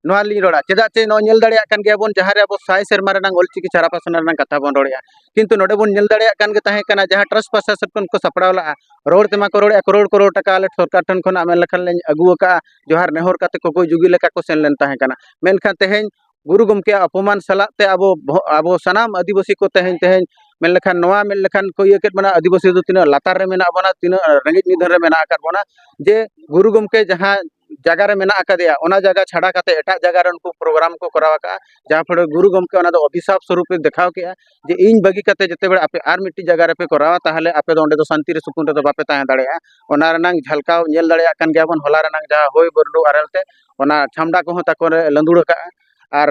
ᱱᱚᱣᱟ ᱞᱤᱧ ᱨᱚᱲᱟ᱾ ᱪᱮᱫᱟᱜ ᱪᱮ ᱱᱚᱜᱼᱚᱭ ᱧᱮᱞ ᱫᱟᱲᱮᱭᱟᱜ ᱠᱟᱱ ᱜᱮᱭᱟ ᱵᱚᱱ, ᱡᱟᱦᱟᱸ ᱨᱮ ᱟᱵᱚ ᱥᱟᱭ ᱥᱮᱨᱢᱟ ᱨᱮᱱᱟᱜ ᱚᱞᱪᱤᱠᱤ ᱪᱷᱟᱨᱟ ᱯᱟᱥᱱᱟᱣ ᱨᱮᱱᱟᱜ ᱠᱟᱛᱷᱟ ᱵᱚᱱ ᱨᱚᱲᱮᱜᱼᱟ, ᱠᱤᱱᱛᱩ ᱱᱚᱰᱮ ᱵᱚᱱ ᱧᱮᱞ ᱫᱟᱲᱮᱭᱟᱜ ᱠᱟᱱ ᱜᱮ ᱛᱟᱦᱮᱸ ᱠᱟᱱᱟ, ᱡᱟᱦᱟᱸ ᱴᱨᱟᱥᱴ ᱯᱨᱚᱥᱟᱥᱚᱱ ᱠᱷᱚᱱ ᱠᱚ ᱥᱟᱯᱲᱟᱣ ᱞᱟᱜᱼᱟ, ᱨᱚᱲ ᱛᱮᱢᱟ ᱠᱚ ᱨᱚᱲᱮᱜᱼᱟ, ᱠᱨᱳᱲ ᱠᱨᱳᱲ ᱴᱟᱠᱟ ᱟᱞᱮ ᱥᱚᱨᱠᱟᱨ ᱴᱷᱮᱱ ᱠᱷᱚᱱᱟᱜ ᱢᱮᱱ ᱞᱮᱠᱷᱟᱱ ᱞᱤᱧ ᱟᱹᱜᱩ ᱟᱠᱟᱜᱼᱟ, ᱡᱚᱦᱟᱨ ᱱᱮᱦᱚᱨ ᱠᱟᱛᱮ ᱠᱚᱠᱚᱭ ᱡᱩᱜᱤ ᱞᱮᱠᱟ ᱠᱚ ᱥᱮᱱ ᱞᱮᱱ ᱛᱟᱦᱮᱸ ᱠᱟᱱᱟ᱾ ᱢᱮᱱᱠᱷᱟᱱ ᱛᱮᱦᱮᱧ ᱜᱩᱨᱩ ᱜᱚᱢᱠᱮᱭᱟᱜ ᱚᱯᱚᱢᱟᱱ ᱥᱟᱞᱟᱜ ᱛᱮ ᱟᱵᱚ ᱵᱚᱦᱚ-, ᱟᱵᱚ ᱥᱟᱱᱟᱢ ᱟᱹᱫᱤᱵᱟᱹᱥᱤ ᱠᱚ ᱛᱮᱦᱮᱧ, ᱛᱮᱦᱮᱧ ᱢᱮᱱ ᱞᱮᱠᱷᱟᱱ ᱱᱚᱣᱟ ᱢᱮᱱ ᱞᱮᱠᱷᱟᱱ ᱠᱚ ᱤᱭᱟᱹ ᱠᱮᱫ ᱵᱚᱱᱟ, ᱟᱹᱫᱤᱵᱟᱹᱥᱤ ᱫᱚ ᱛᱤᱱᱟᱹᱜ ᱞᱟᱛᱟᱨ ᱨᱮ ᱢᱮᱱᱟᱜ ᱵᱚᱱᱟ, ᱛᱤᱱᱟᱹᱜ ᱨᱮᱸᱜᱮᱡ ᱱᱤᱫᱷᱟᱹᱱ ᱨᱮ ᱢᱮᱱᱟᱜ ᱟᱠᱟᱫ ᱵᱚᱱᱟ, ᱡᱮ ᱜᱩᱨᱩ ᱜᱚᱢᱠᱮ ᱡᱟᱦᱟᱸ ᱡᱟᱭᱜᱟ ᱨᱮ ᱢᱮᱱᱟᱜ ᱟᱠᱟᱫᱮᱭᱟ, ᱚᱱᱟ ᱡᱟᱭᱜᱟ ᱪᱷᱟᱰᱟ ᱠᱟᱛᱮ ᱮᱴᱟᱜ ᱡᱟᱭᱜᱟ ᱨᱮ ᱩᱱᱠᱩ ᱯᱨᱳᱜᱨᱟᱢ ᱠᱚ ᱠᱚᱨᱟᱣ ᱟᱠᱟᱫᱼᱟ᱾ ᱡᱟᱦᱟᱸ ᱯᱷᱚᱞᱮ ᱜᱩᱨᱩ ᱜᱚᱢᱠᱮ ᱚᱱᱟ ᱫᱚ ᱚᱵᱷᱤᱥᱟᱯ ᱥᱚᱨᱩᱯ ᱮ ᱫᱮᱠᱷᱟᱣ ᱠᱮᱫᱼᱟ ᱡᱮ ᱤᱧ ᱵᱟᱹᱜᱤ ᱠᱟᱛᱮ ᱡᱮᱛᱮ ᱵᱮᱲᱟ ᱟᱯᱮ ᱟᱨ ᱢᱤᱫᱴᱤᱡ ᱡᱟᱭᱜᱟ ᱨᱮᱯᱮ ᱠᱚᱨᱟᱣᱟ, ᱛᱟᱦᱚᱞᱮ ᱟᱯᱮ ᱫᱚ ᱚᱸᱰᱮ ᱫᱚ ᱥᱟᱱᱛᱤ ᱨᱮ ᱥᱩᱠᱩᱱ ᱨᱮᱫᱚ ᱵᱟᱯᱮ ᱛᱟᱦᱮᱸ ᱫᱟᱲᱮᱭᱟᱜᱼᱟ᱾ ᱚᱱᱟ ᱨᱮᱱᱟᱝ ᱡᱷᱟᱞᱠᱟᱣ ᱧᱮᱞ ᱫᱟᱲᱮᱭᱟᱜ ᱠᱟᱱ ᱜᱮᱭᱟ ᱵᱚᱱ, ᱦᱚᱞᱟ ᱨᱮᱱᱟᱝ ᱡᱟᱦᱟᱸ ᱦᱚᱭ ᱵᱟᱹᱨᱰᱩ ᱟᱨᱮᱞ ᱛᱮ ᱚᱱᱟ ᱪᱷᱟᱢᱰᱟ ᱠᱚᱦᱚᱸ ᱛᱟᱠᱚ ᱨᱮ ᱞᱟᱸᱫᱩᱲ ᱟᱠᱟᱫᱼᱟ᱾ ᱟᱨ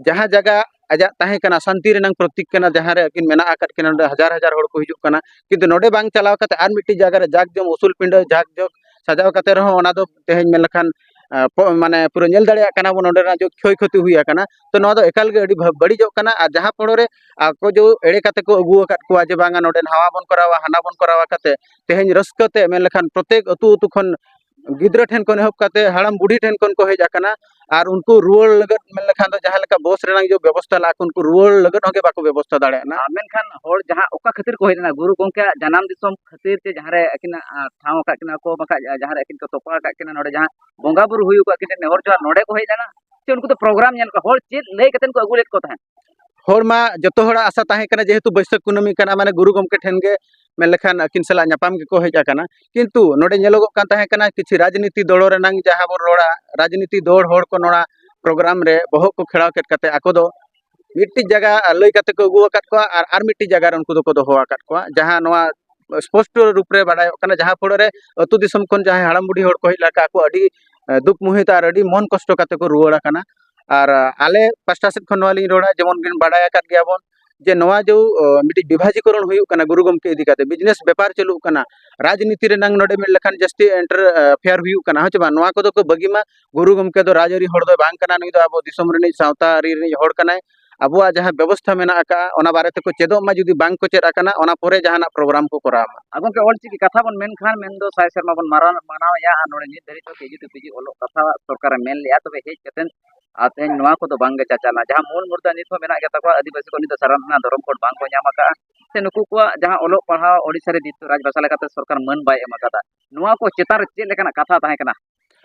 ᱡᱟᱦᱟᱸ ᱡᱟᱭᱜᱟ ᱟᱡᱟᱜ ᱛᱟᱦᱮᱸ ᱠᱟᱱᱟ, ᱥᱟᱱᱛᱤ ᱨᱮᱱᱟᱝ ᱯᱨᱚᱛᱤᱠ ᱠᱟᱱᱟ, ᱡᱟᱦᱟᱸ ᱨᱮ ᱟᱹᱠᱤᱱ ᱢᱮᱱᱟᱜ ᱟᱠᱟᱫ ᱠᱤᱱᱟ, ᱚᱸᱰᱮ ᱦᱟᱡᱟᱨ ᱦᱟᱡᱟᱨ ᱦᱚᱲ ᱠᱚ ᱦᱤᱡᱩᱜ ᱠᱟᱱᱟ, ᱠᱤᱱᱛᱩ ᱱᱚᱰᱮ ᱵᱟᱝ ᱪᱟᱞᱟᱣ ᱠᱟᱛᱮ ᱟᱨ ᱢᱤᱫᱴᱤᱡ ᱡᱟᱭᱜᱟ ᱨᱮ ᱡᱟᱠ ᱡᱚᱢ ᱩᱥᱩᱞ ᱯᱤᱸᱰᱟᱹ ᱡᱟᱠ ᱡᱚᱢ ᱥᱟᱡᱟᱣ ᱠᱟᱛᱮ ᱨᱮᱦᱚᱸ ᱚᱱᱟ ᱫᱚ ᱛᱮᱦᱮᱧ ᱢᱮᱱ ᱞᱮᱠᱷᱟᱱ, ᱟᱸ, ᱯᱚ-, ᱢᱟᱱᱮ ᱯᱩᱨᱟᱹ ᱧᱮᱞ ᱫᱟᱲᱮᱭᱟᱜ ᱠᱟᱱᱟ ᱵᱚᱱ ᱱᱚᱰᱮᱱᱟᱜ ᱡᱮ ᱠᱷᱚᱭ ᱠᱷᱚᱛᱤ ᱦᱩᱭ ᱟᱠᱟᱱᱟ᱾ ᱛᱚ ᱱᱚᱣᱟ ᱫᱚ ᱮᱠᱟᱞ ᱜᱮ ᱟᱹᱰᱤ ᱵᱷᱟ-, ᱵᱟᱹᱲᱤᱡᱚᱜ ᱠᱟᱱᱟ᱾ ᱟᱨ ᱡᱟᱦᱟᱸ ᱯᱚᱲᱚ ᱨᱮ ᱟᱠᱚ ᱡᱮ ᱮᱲᱮ ᱠᱟᱛᱮ ᱠᱚ ᱟᱹᱜᱩ ᱟᱠᱟᱫ ᱠᱚᱣᱟ ᱡᱮ ᱵᱟᱝᱟ ᱱᱚᱰᱮ ᱱᱟᱣᱟ ᱵᱚᱱ ᱠᱚᱨᱟᱣᱟ, ᱦᱟᱱᱟ ᱵᱚᱱ ᱠᱚᱨᱟᱣᱟ ᱠᱟᱛᱮ ᱛᱮᱦᱮᱧ ᱨᱟᱹᱥᱠᱟᱹ ᱛᱮ ᱢᱮᱱ ᱞᱮᱠᱷᱟᱱ ᱯᱨᱚᱛᱮᱠ ᱟᱹᱛᱩ ᱟᱹᱛᱩ ᱠᱷᱚᱱ ᱜᱤᱫᱽᱨᱟᱹ ᱴᱷᱮᱱ ᱠᱷᱚᱱ ᱮᱦᱚᱵ ᱠᱟᱛᱮ ᱦᱟᱲᱟᱢ ᱵᱩᱰᱷᱤ ᱴᱷᱮᱱ ᱠᱷᱚᱱ ᱠᱚ ᱦᱮᱡ ᱟᱠᱟᱱᱟ᱾ ᱟᱨ ᱩᱱᱠᱩ ᱨᱩᱣᱟᱹᱲ ᱞᱟᱹᱜᱤᱫ ᱢᱮᱱ ᱞᱮᱠᱷᱟᱱ ᱫᱚ ᱡᱟᱦᱟᱸ ᱞᱮᱠᱟ ᱵᱚᱥ ᱨᱮᱱᱟᱝ ᱡᱮ ᱵᱮᱵᱚᱥᱛᱷᱟ ᱞᱟᱜᱼᱟ, ᱩᱱᱠᱩ ᱨᱩᱣᱟᱹᱲ ᱞᱟᱹᱜᱤᱫ ᱦᱚᱸ ᱜᱮ ᱵᱟᱠᱚ ᱵᱮᱵᱚᱥᱛᱷᱟ ᱫᱟᱲᱮᱭᱟᱜ ᱠᱟᱱᱟ᱾ ᱟᱨ ᱢᱮᱱᱠᱷᱟᱱ ᱦᱚᱲ ᱡᱟᱦᱟᱸ ᱚᱠᱟ ᱠᱷᱟᱹᱛᱤᱨ ᱠᱚ ᱦᱮᱡ ᱞᱮᱱᱟ, ᱜᱩᱨᱩ ᱜᱚᱢᱠᱮᱭᱟᱜ ᱡᱟᱱᱟᱢ ᱫᱤᱥᱚᱢ ᱠᱷᱟᱹᱛᱤᱨ ᱛᱮ ᱡᱟᱦᱟᱸ ᱨᱮ ᱟᱹᱠᱤᱱᱟᱜ, ᱟᱸ, ᱴᱷᱟᱶ ᱟᱠᱟᱫ ᱠᱤᱱᱟ ᱠᱚ, ᱵᱟᱠᱷᱟᱡ, ᱟᱸ, ᱡᱟᱦᱟᱸ ᱨᱮ ᱟᱹᱠᱤᱱ ᱠᱚ ᱛᱚᱯᱟ ᱟᱠᱟᱫ ᱠᱤᱱᱟ, ᱱᱚᱰᱮ ᱡᱟᱦᱟᱸ ᱵᱚᱸᱜᱟ ᱵᱩᱨᱩ ᱦᱩᱭᱩᱜ ᱠᱟᱱ ᱠᱤᱱ ᱱᱮᱦᱚᱨ ᱡᱚᱦᱟᱨ, ᱱᱚᱰᱮ ᱠᱚ ᱦᱮᱡ ᱞᱮᱱᱟ ᱥᱮ ᱩᱱᱠᱩ ᱫᱚ ᱯᱨᱳᱜᱨᱟᱢ ᱧᱮᱞ ᱠᱚ? ᱦᱚᱲ ᱪᱮᱫ ᱞᱟᱹᱭ ᱠᱟᱛᱮ ᱠᱚ ᱟᱹᱜᱩ ᱞᱮᱫ ᱠᱚ ᱛᱟᱦᱮᱸᱫ? ᱦᱚᱲ ᱢᱟ ᱡᱚᱛᱚ ᱦᱚᱲᱟᱜ ᱟᱥᱟ ᱛᱟᱦᱮᱸ ᱠᱟᱱᱟ, ᱡᱮᱦᱮᱛᱩ ᱵᱟᱹᱭᱥᱟᱹᱠᱷ ᱠᱩᱱᱟᱹᱢᱤ ᱠᱟᱱᱟ, ᱢᱟᱱᱮ ᱜᱩᱨᱩ ᱜᱚᱢᱠᱮ ᱴᱷᱮᱱ ᱜᱮ ᱢᱮᱱ ᱞᱮᱠᱷᱟᱱ ᱟᱹᱠᱤᱱ ᱥᱟᱞᱟᱜ ᱧᱟᱯᱟᱢ ᱜᱮᱠᱚ ᱦᱮᱡ ᱟᱠᱟᱱᱟ᱾ ᱠᱤᱱᱛᱩ ᱱᱚᱰᱮ ᱧᱮᱞᱚᱜᱚᱜ ᱠᱟᱱ ᱛᱟᱦᱮᱸ ᱠᱟᱱᱟ, ᱠᱤᱪᱷᱩ ᱨᱟᱡᱽᱱᱤᱛᱤ ᱫᱚᱞ ᱨᱮᱱᱟᱝ ᱡᱟᱦᱟᱸ ᱵᱚᱱ ᱨᱚᱲᱟ, ᱨᱟᱡᱽᱱᱤᱛᱤ ᱫᱚᱞ ᱦᱚᱲ ᱠᱚ ᱱᱚᱣᱟ ᱯᱨᱳᱜᱨᱟᱢ ᱨᱮ ᱵᱚᱦᱚᱜ ᱠᱚ ᱠᱷᱮᱲᱟᱣ ᱠᱮᱫ ᱠᱟᱛᱮ ᱟᱠᱚ ᱫᱚ ᱢᱤᱫᱴᱤᱡ ᱡᱟᱭᱜᱟ ᱞᱟᱹᱭ ᱠᱟᱛᱮ ᱠᱚ ᱟᱹᱜᱩ ᱟᱠᱟᱫ ᱠᱚᱣᱟ ᱟᱨ ᱟᱨ ᱢᱤᱫᱴᱤᱡ ᱡᱟᱭᱜᱟ ᱨᱮ ᱩᱱᱠᱩ ᱫᱚᱠᱚ ᱫᱚᱦᱚ ᱟᱠᱟᱫ ᱠᱚᱣᱟ, ᱡᱟᱦᱟᱸ ᱱᱚᱣᱟ ᱥᱯᱚᱥᱴᱚ ᱨᱩᱯ ᱨᱮ ᱵᱟᱰᱟᱭᱚᱜ ᱠᱟᱱᱟ, ᱡᱟᱦᱟᱸ ᱯᱚᱲᱚ ᱨᱮ ᱟᱹᱛᱩ ᱫᱤᱥᱚᱢ ᱠᱷᱚᱱ ᱡᱟᱦᱟᱸᱭ ᱦᱟᱲᱟᱢ ᱵᱩᱰᱷᱤ ᱦᱚᱲ ᱠᱚ ᱦᱮᱡ ᱞᱮᱱ ᱠᱷᱟᱱ ᱟᱠᱚ ᱟᱹᱰᱤ, ᱮ, ᱫᱩᱠ ᱢᱩᱦᱤᱛ ᱟᱨ ᱟᱹᱰᱤ ᱢᱚᱱ ᱠᱚᱥᱴᱚ ᱠᱟᱛᱮ ᱠᱚ ᱨᱩᱣᱟᱹᱲ ᱟᱠᱟᱱᱟ᱾ ᱟᱨ, ᱟ, ᱟᱞᱮ ᱯᱟᱥᱴᱟ ᱥᱮᱫ ᱠᱷᱚᱱ ᱱᱚᱣᱟ ᱞᱤᱧ ᱨᱚᱲᱟ, ᱡᱮᱢᱚᱱ ᱵᱤᱱ ᱵᱟᱰᱟᱭ ᱟᱠᱟᱫ ᱜᱮᱭᱟ ᱵᱚᱱ ᱡᱮ ᱱᱚᱣᱟ ᱡᱮ, ᱚ, ᱢᱤᱫᱴᱤᱡ ᱵᱤᱵᱷᱟᱡᱤᱠᱚᱨᱚᱱ ᱦᱩᱭᱩᱜ ᱠᱟᱱᱟ ᱜᱩᱨᱩ ᱜᱚᱢᱠᱮ ᱤᱫᱤ ᱠᱟᱛᱮ, ᱵᱤᱡᱽᱱᱮᱥ ᱵᱮᱯᱟᱨ ᱪᱟᱹᱞᱩᱜ ᱠᱟᱱᱟ, ᱨᱟᱡᱽᱱᱤᱛᱤ ᱨᱮᱱᱟᱝ ᱱᱚᱰᱮ ᱢᱮᱱ ᱞᱮᱠᱷᱟᱱ ᱡᱟᱹᱥᱛᱤ ᱤᱱᱴᱟᱨ-, ᱟ, ᱯᱷᱮᱭᱟᱨ ᱦᱩᱭᱩᱜ ᱠᱟᱱᱟ, ᱦᱮᱸ ᱪᱮ ᱵᱟᱝ? ᱱᱚᱣᱟ ᱠᱚᱫᱚ ᱠᱚ ᱵᱟᱹᱜᱤ ᱢᱟ᱾ ᱜᱩᱨᱩ ᱜᱚᱢᱠᱮ ᱫᱚ ᱨᱟᱡᱽᱟᱹᱨᱤ ᱦᱚᱲ ᱫᱚ ᱵᱟᱝ ᱠᱟᱱᱟ, ᱱᱩᱭ ᱫᱚ ᱟᱵᱚ ᱫᱤᱥᱚᱢ ᱨᱤᱱᱤᱡ ᱥᱟᱶᱛᱟ ᱟᱹᱨᱤ ᱨᱤᱱᱤᱡ ᱦᱚᱲ ᱠᱟᱱᱟᱭ᱾ ᱟᱵᱚᱣᱟᱜ ᱡᱟᱦᱟᱸ ᱵᱮᱵᱚᱥᱛᱷᱟ ᱢᱮᱱᱟᱜ ᱟᱠᱟᱫᱼᱟ, ᱚᱱᱟ ᱵᱟᱨᱮ ᱛᱮᱠᱚ ᱪᱮᱫᱚᱜ ᱢᱟ, ᱡᱩᱫᱤ ᱵᱟᱝ ᱠᱚ ᱪᱮᱫ ᱟᱠᱟᱱᱟ, ᱚᱱᱟ ᱯᱚᱨᱮ ᱡᱟᱦᱟᱱᱟᱜ ᱯᱨᱳᱜᱨᱟᱢ ᱠᱚ ᱠᱚᱨᱟᱣ ᱢᱟ᱾ ᱟᱨ ᱜᱚᱢᱠᱮ, ᱚᱞᱪᱤᱠᱤ ᱠᱟᱛᱷᱟ ᱵᱚᱱ ᱢᱮᱱᱠᱷᱟᱱ, ᱢᱮᱱᱫᱚ ᱥᱟᱭ ᱥᱮᱨᱢᱟ ᱵᱚᱱ ᱢᱟᱨᱟᱣ, ᱢᱟᱱᱟᱣᱮᱫᱼᱟ, ᱟᱨ ᱱᱚᱰᱮ ᱱᱤᱛ ᱫᱷᱟᱹᱨᱤᱡ ᱫᱚ ᱠᱮᱡᱤ ᱴᱩ ᱯᱤᱡᱤ ᱚᱞᱚᱜ ᱠᱟᱛᱷᱟ ᱥᱚᱨᱠᱟᱨᱮ ᱢᱮᱱ ᱞᱮᱫᱼᱟ, ᱛᱚᱵᱮ ᱦᱮᱡ ᱠᱟᱛᱮᱫ ᱟᱨ ᱛᱮᱦᱮᱧ ᱱᱚᱣᱟ ᱠᱚᱫᱚ ᱵᱟᱝᱜᱮ ᱪᱟᱪᱟᱞᱟ᱾ ᱡᱟᱦᱟᱸ ᱢᱩᱞ ᱢᱩᱫᱽᱫᱟ ᱱᱤᱛ ᱦᱚᱸ ᱢᱮᱱᱟᱜ ᱜᱮ ᱛᱟᱠᱚᱣᱟ, ᱟᱹᱫᱤᱵᱟᱹᱥᱤ ᱠᱚ ᱱᱤᱛ ᱫᱚ ᱥᱟᱨᱱᱟ ᱫᱷᱚᱨᱚᱢ ᱠᱳᱰ ᱵᱟᱝ ᱠᱚ ᱧᱟᱢ ᱟᱠᱟᱫᱼᱟ, ᱥᱮ ᱱᱩᱠᱩ ᱠᱚᱣᱟᱜ ᱡᱟᱦᱟᱸ ᱚᱞᱚᱜ ᱯᱟᱲᱦᱟᱣ ᱳᱰᱤᱥᱟ ᱨᱮ ᱫᱤᱛᱛᱚ ᱨᱟᱡᱽ ᱵᱷᱟᱥᱟ ᱞᱮᱠᱟᱛᱮ ᱥᱚᱨᱠᱟᱨ ᱢᱟᱹᱱ ᱵᱟᱭ ᱮᱢ ᱟᱠᱟᱫᱟ, ᱱᱚᱣᱟ ᱠᱚ ᱪᱮᱛᱟᱱ ᱨᱮ ᱪᱮᱫ ᱞᱮᱠᱟᱱᱟᱜ ᱠᱟᱛᱷᱟ ᱛᱟᱦᱮᱸ ᱠᱟᱱᱟ?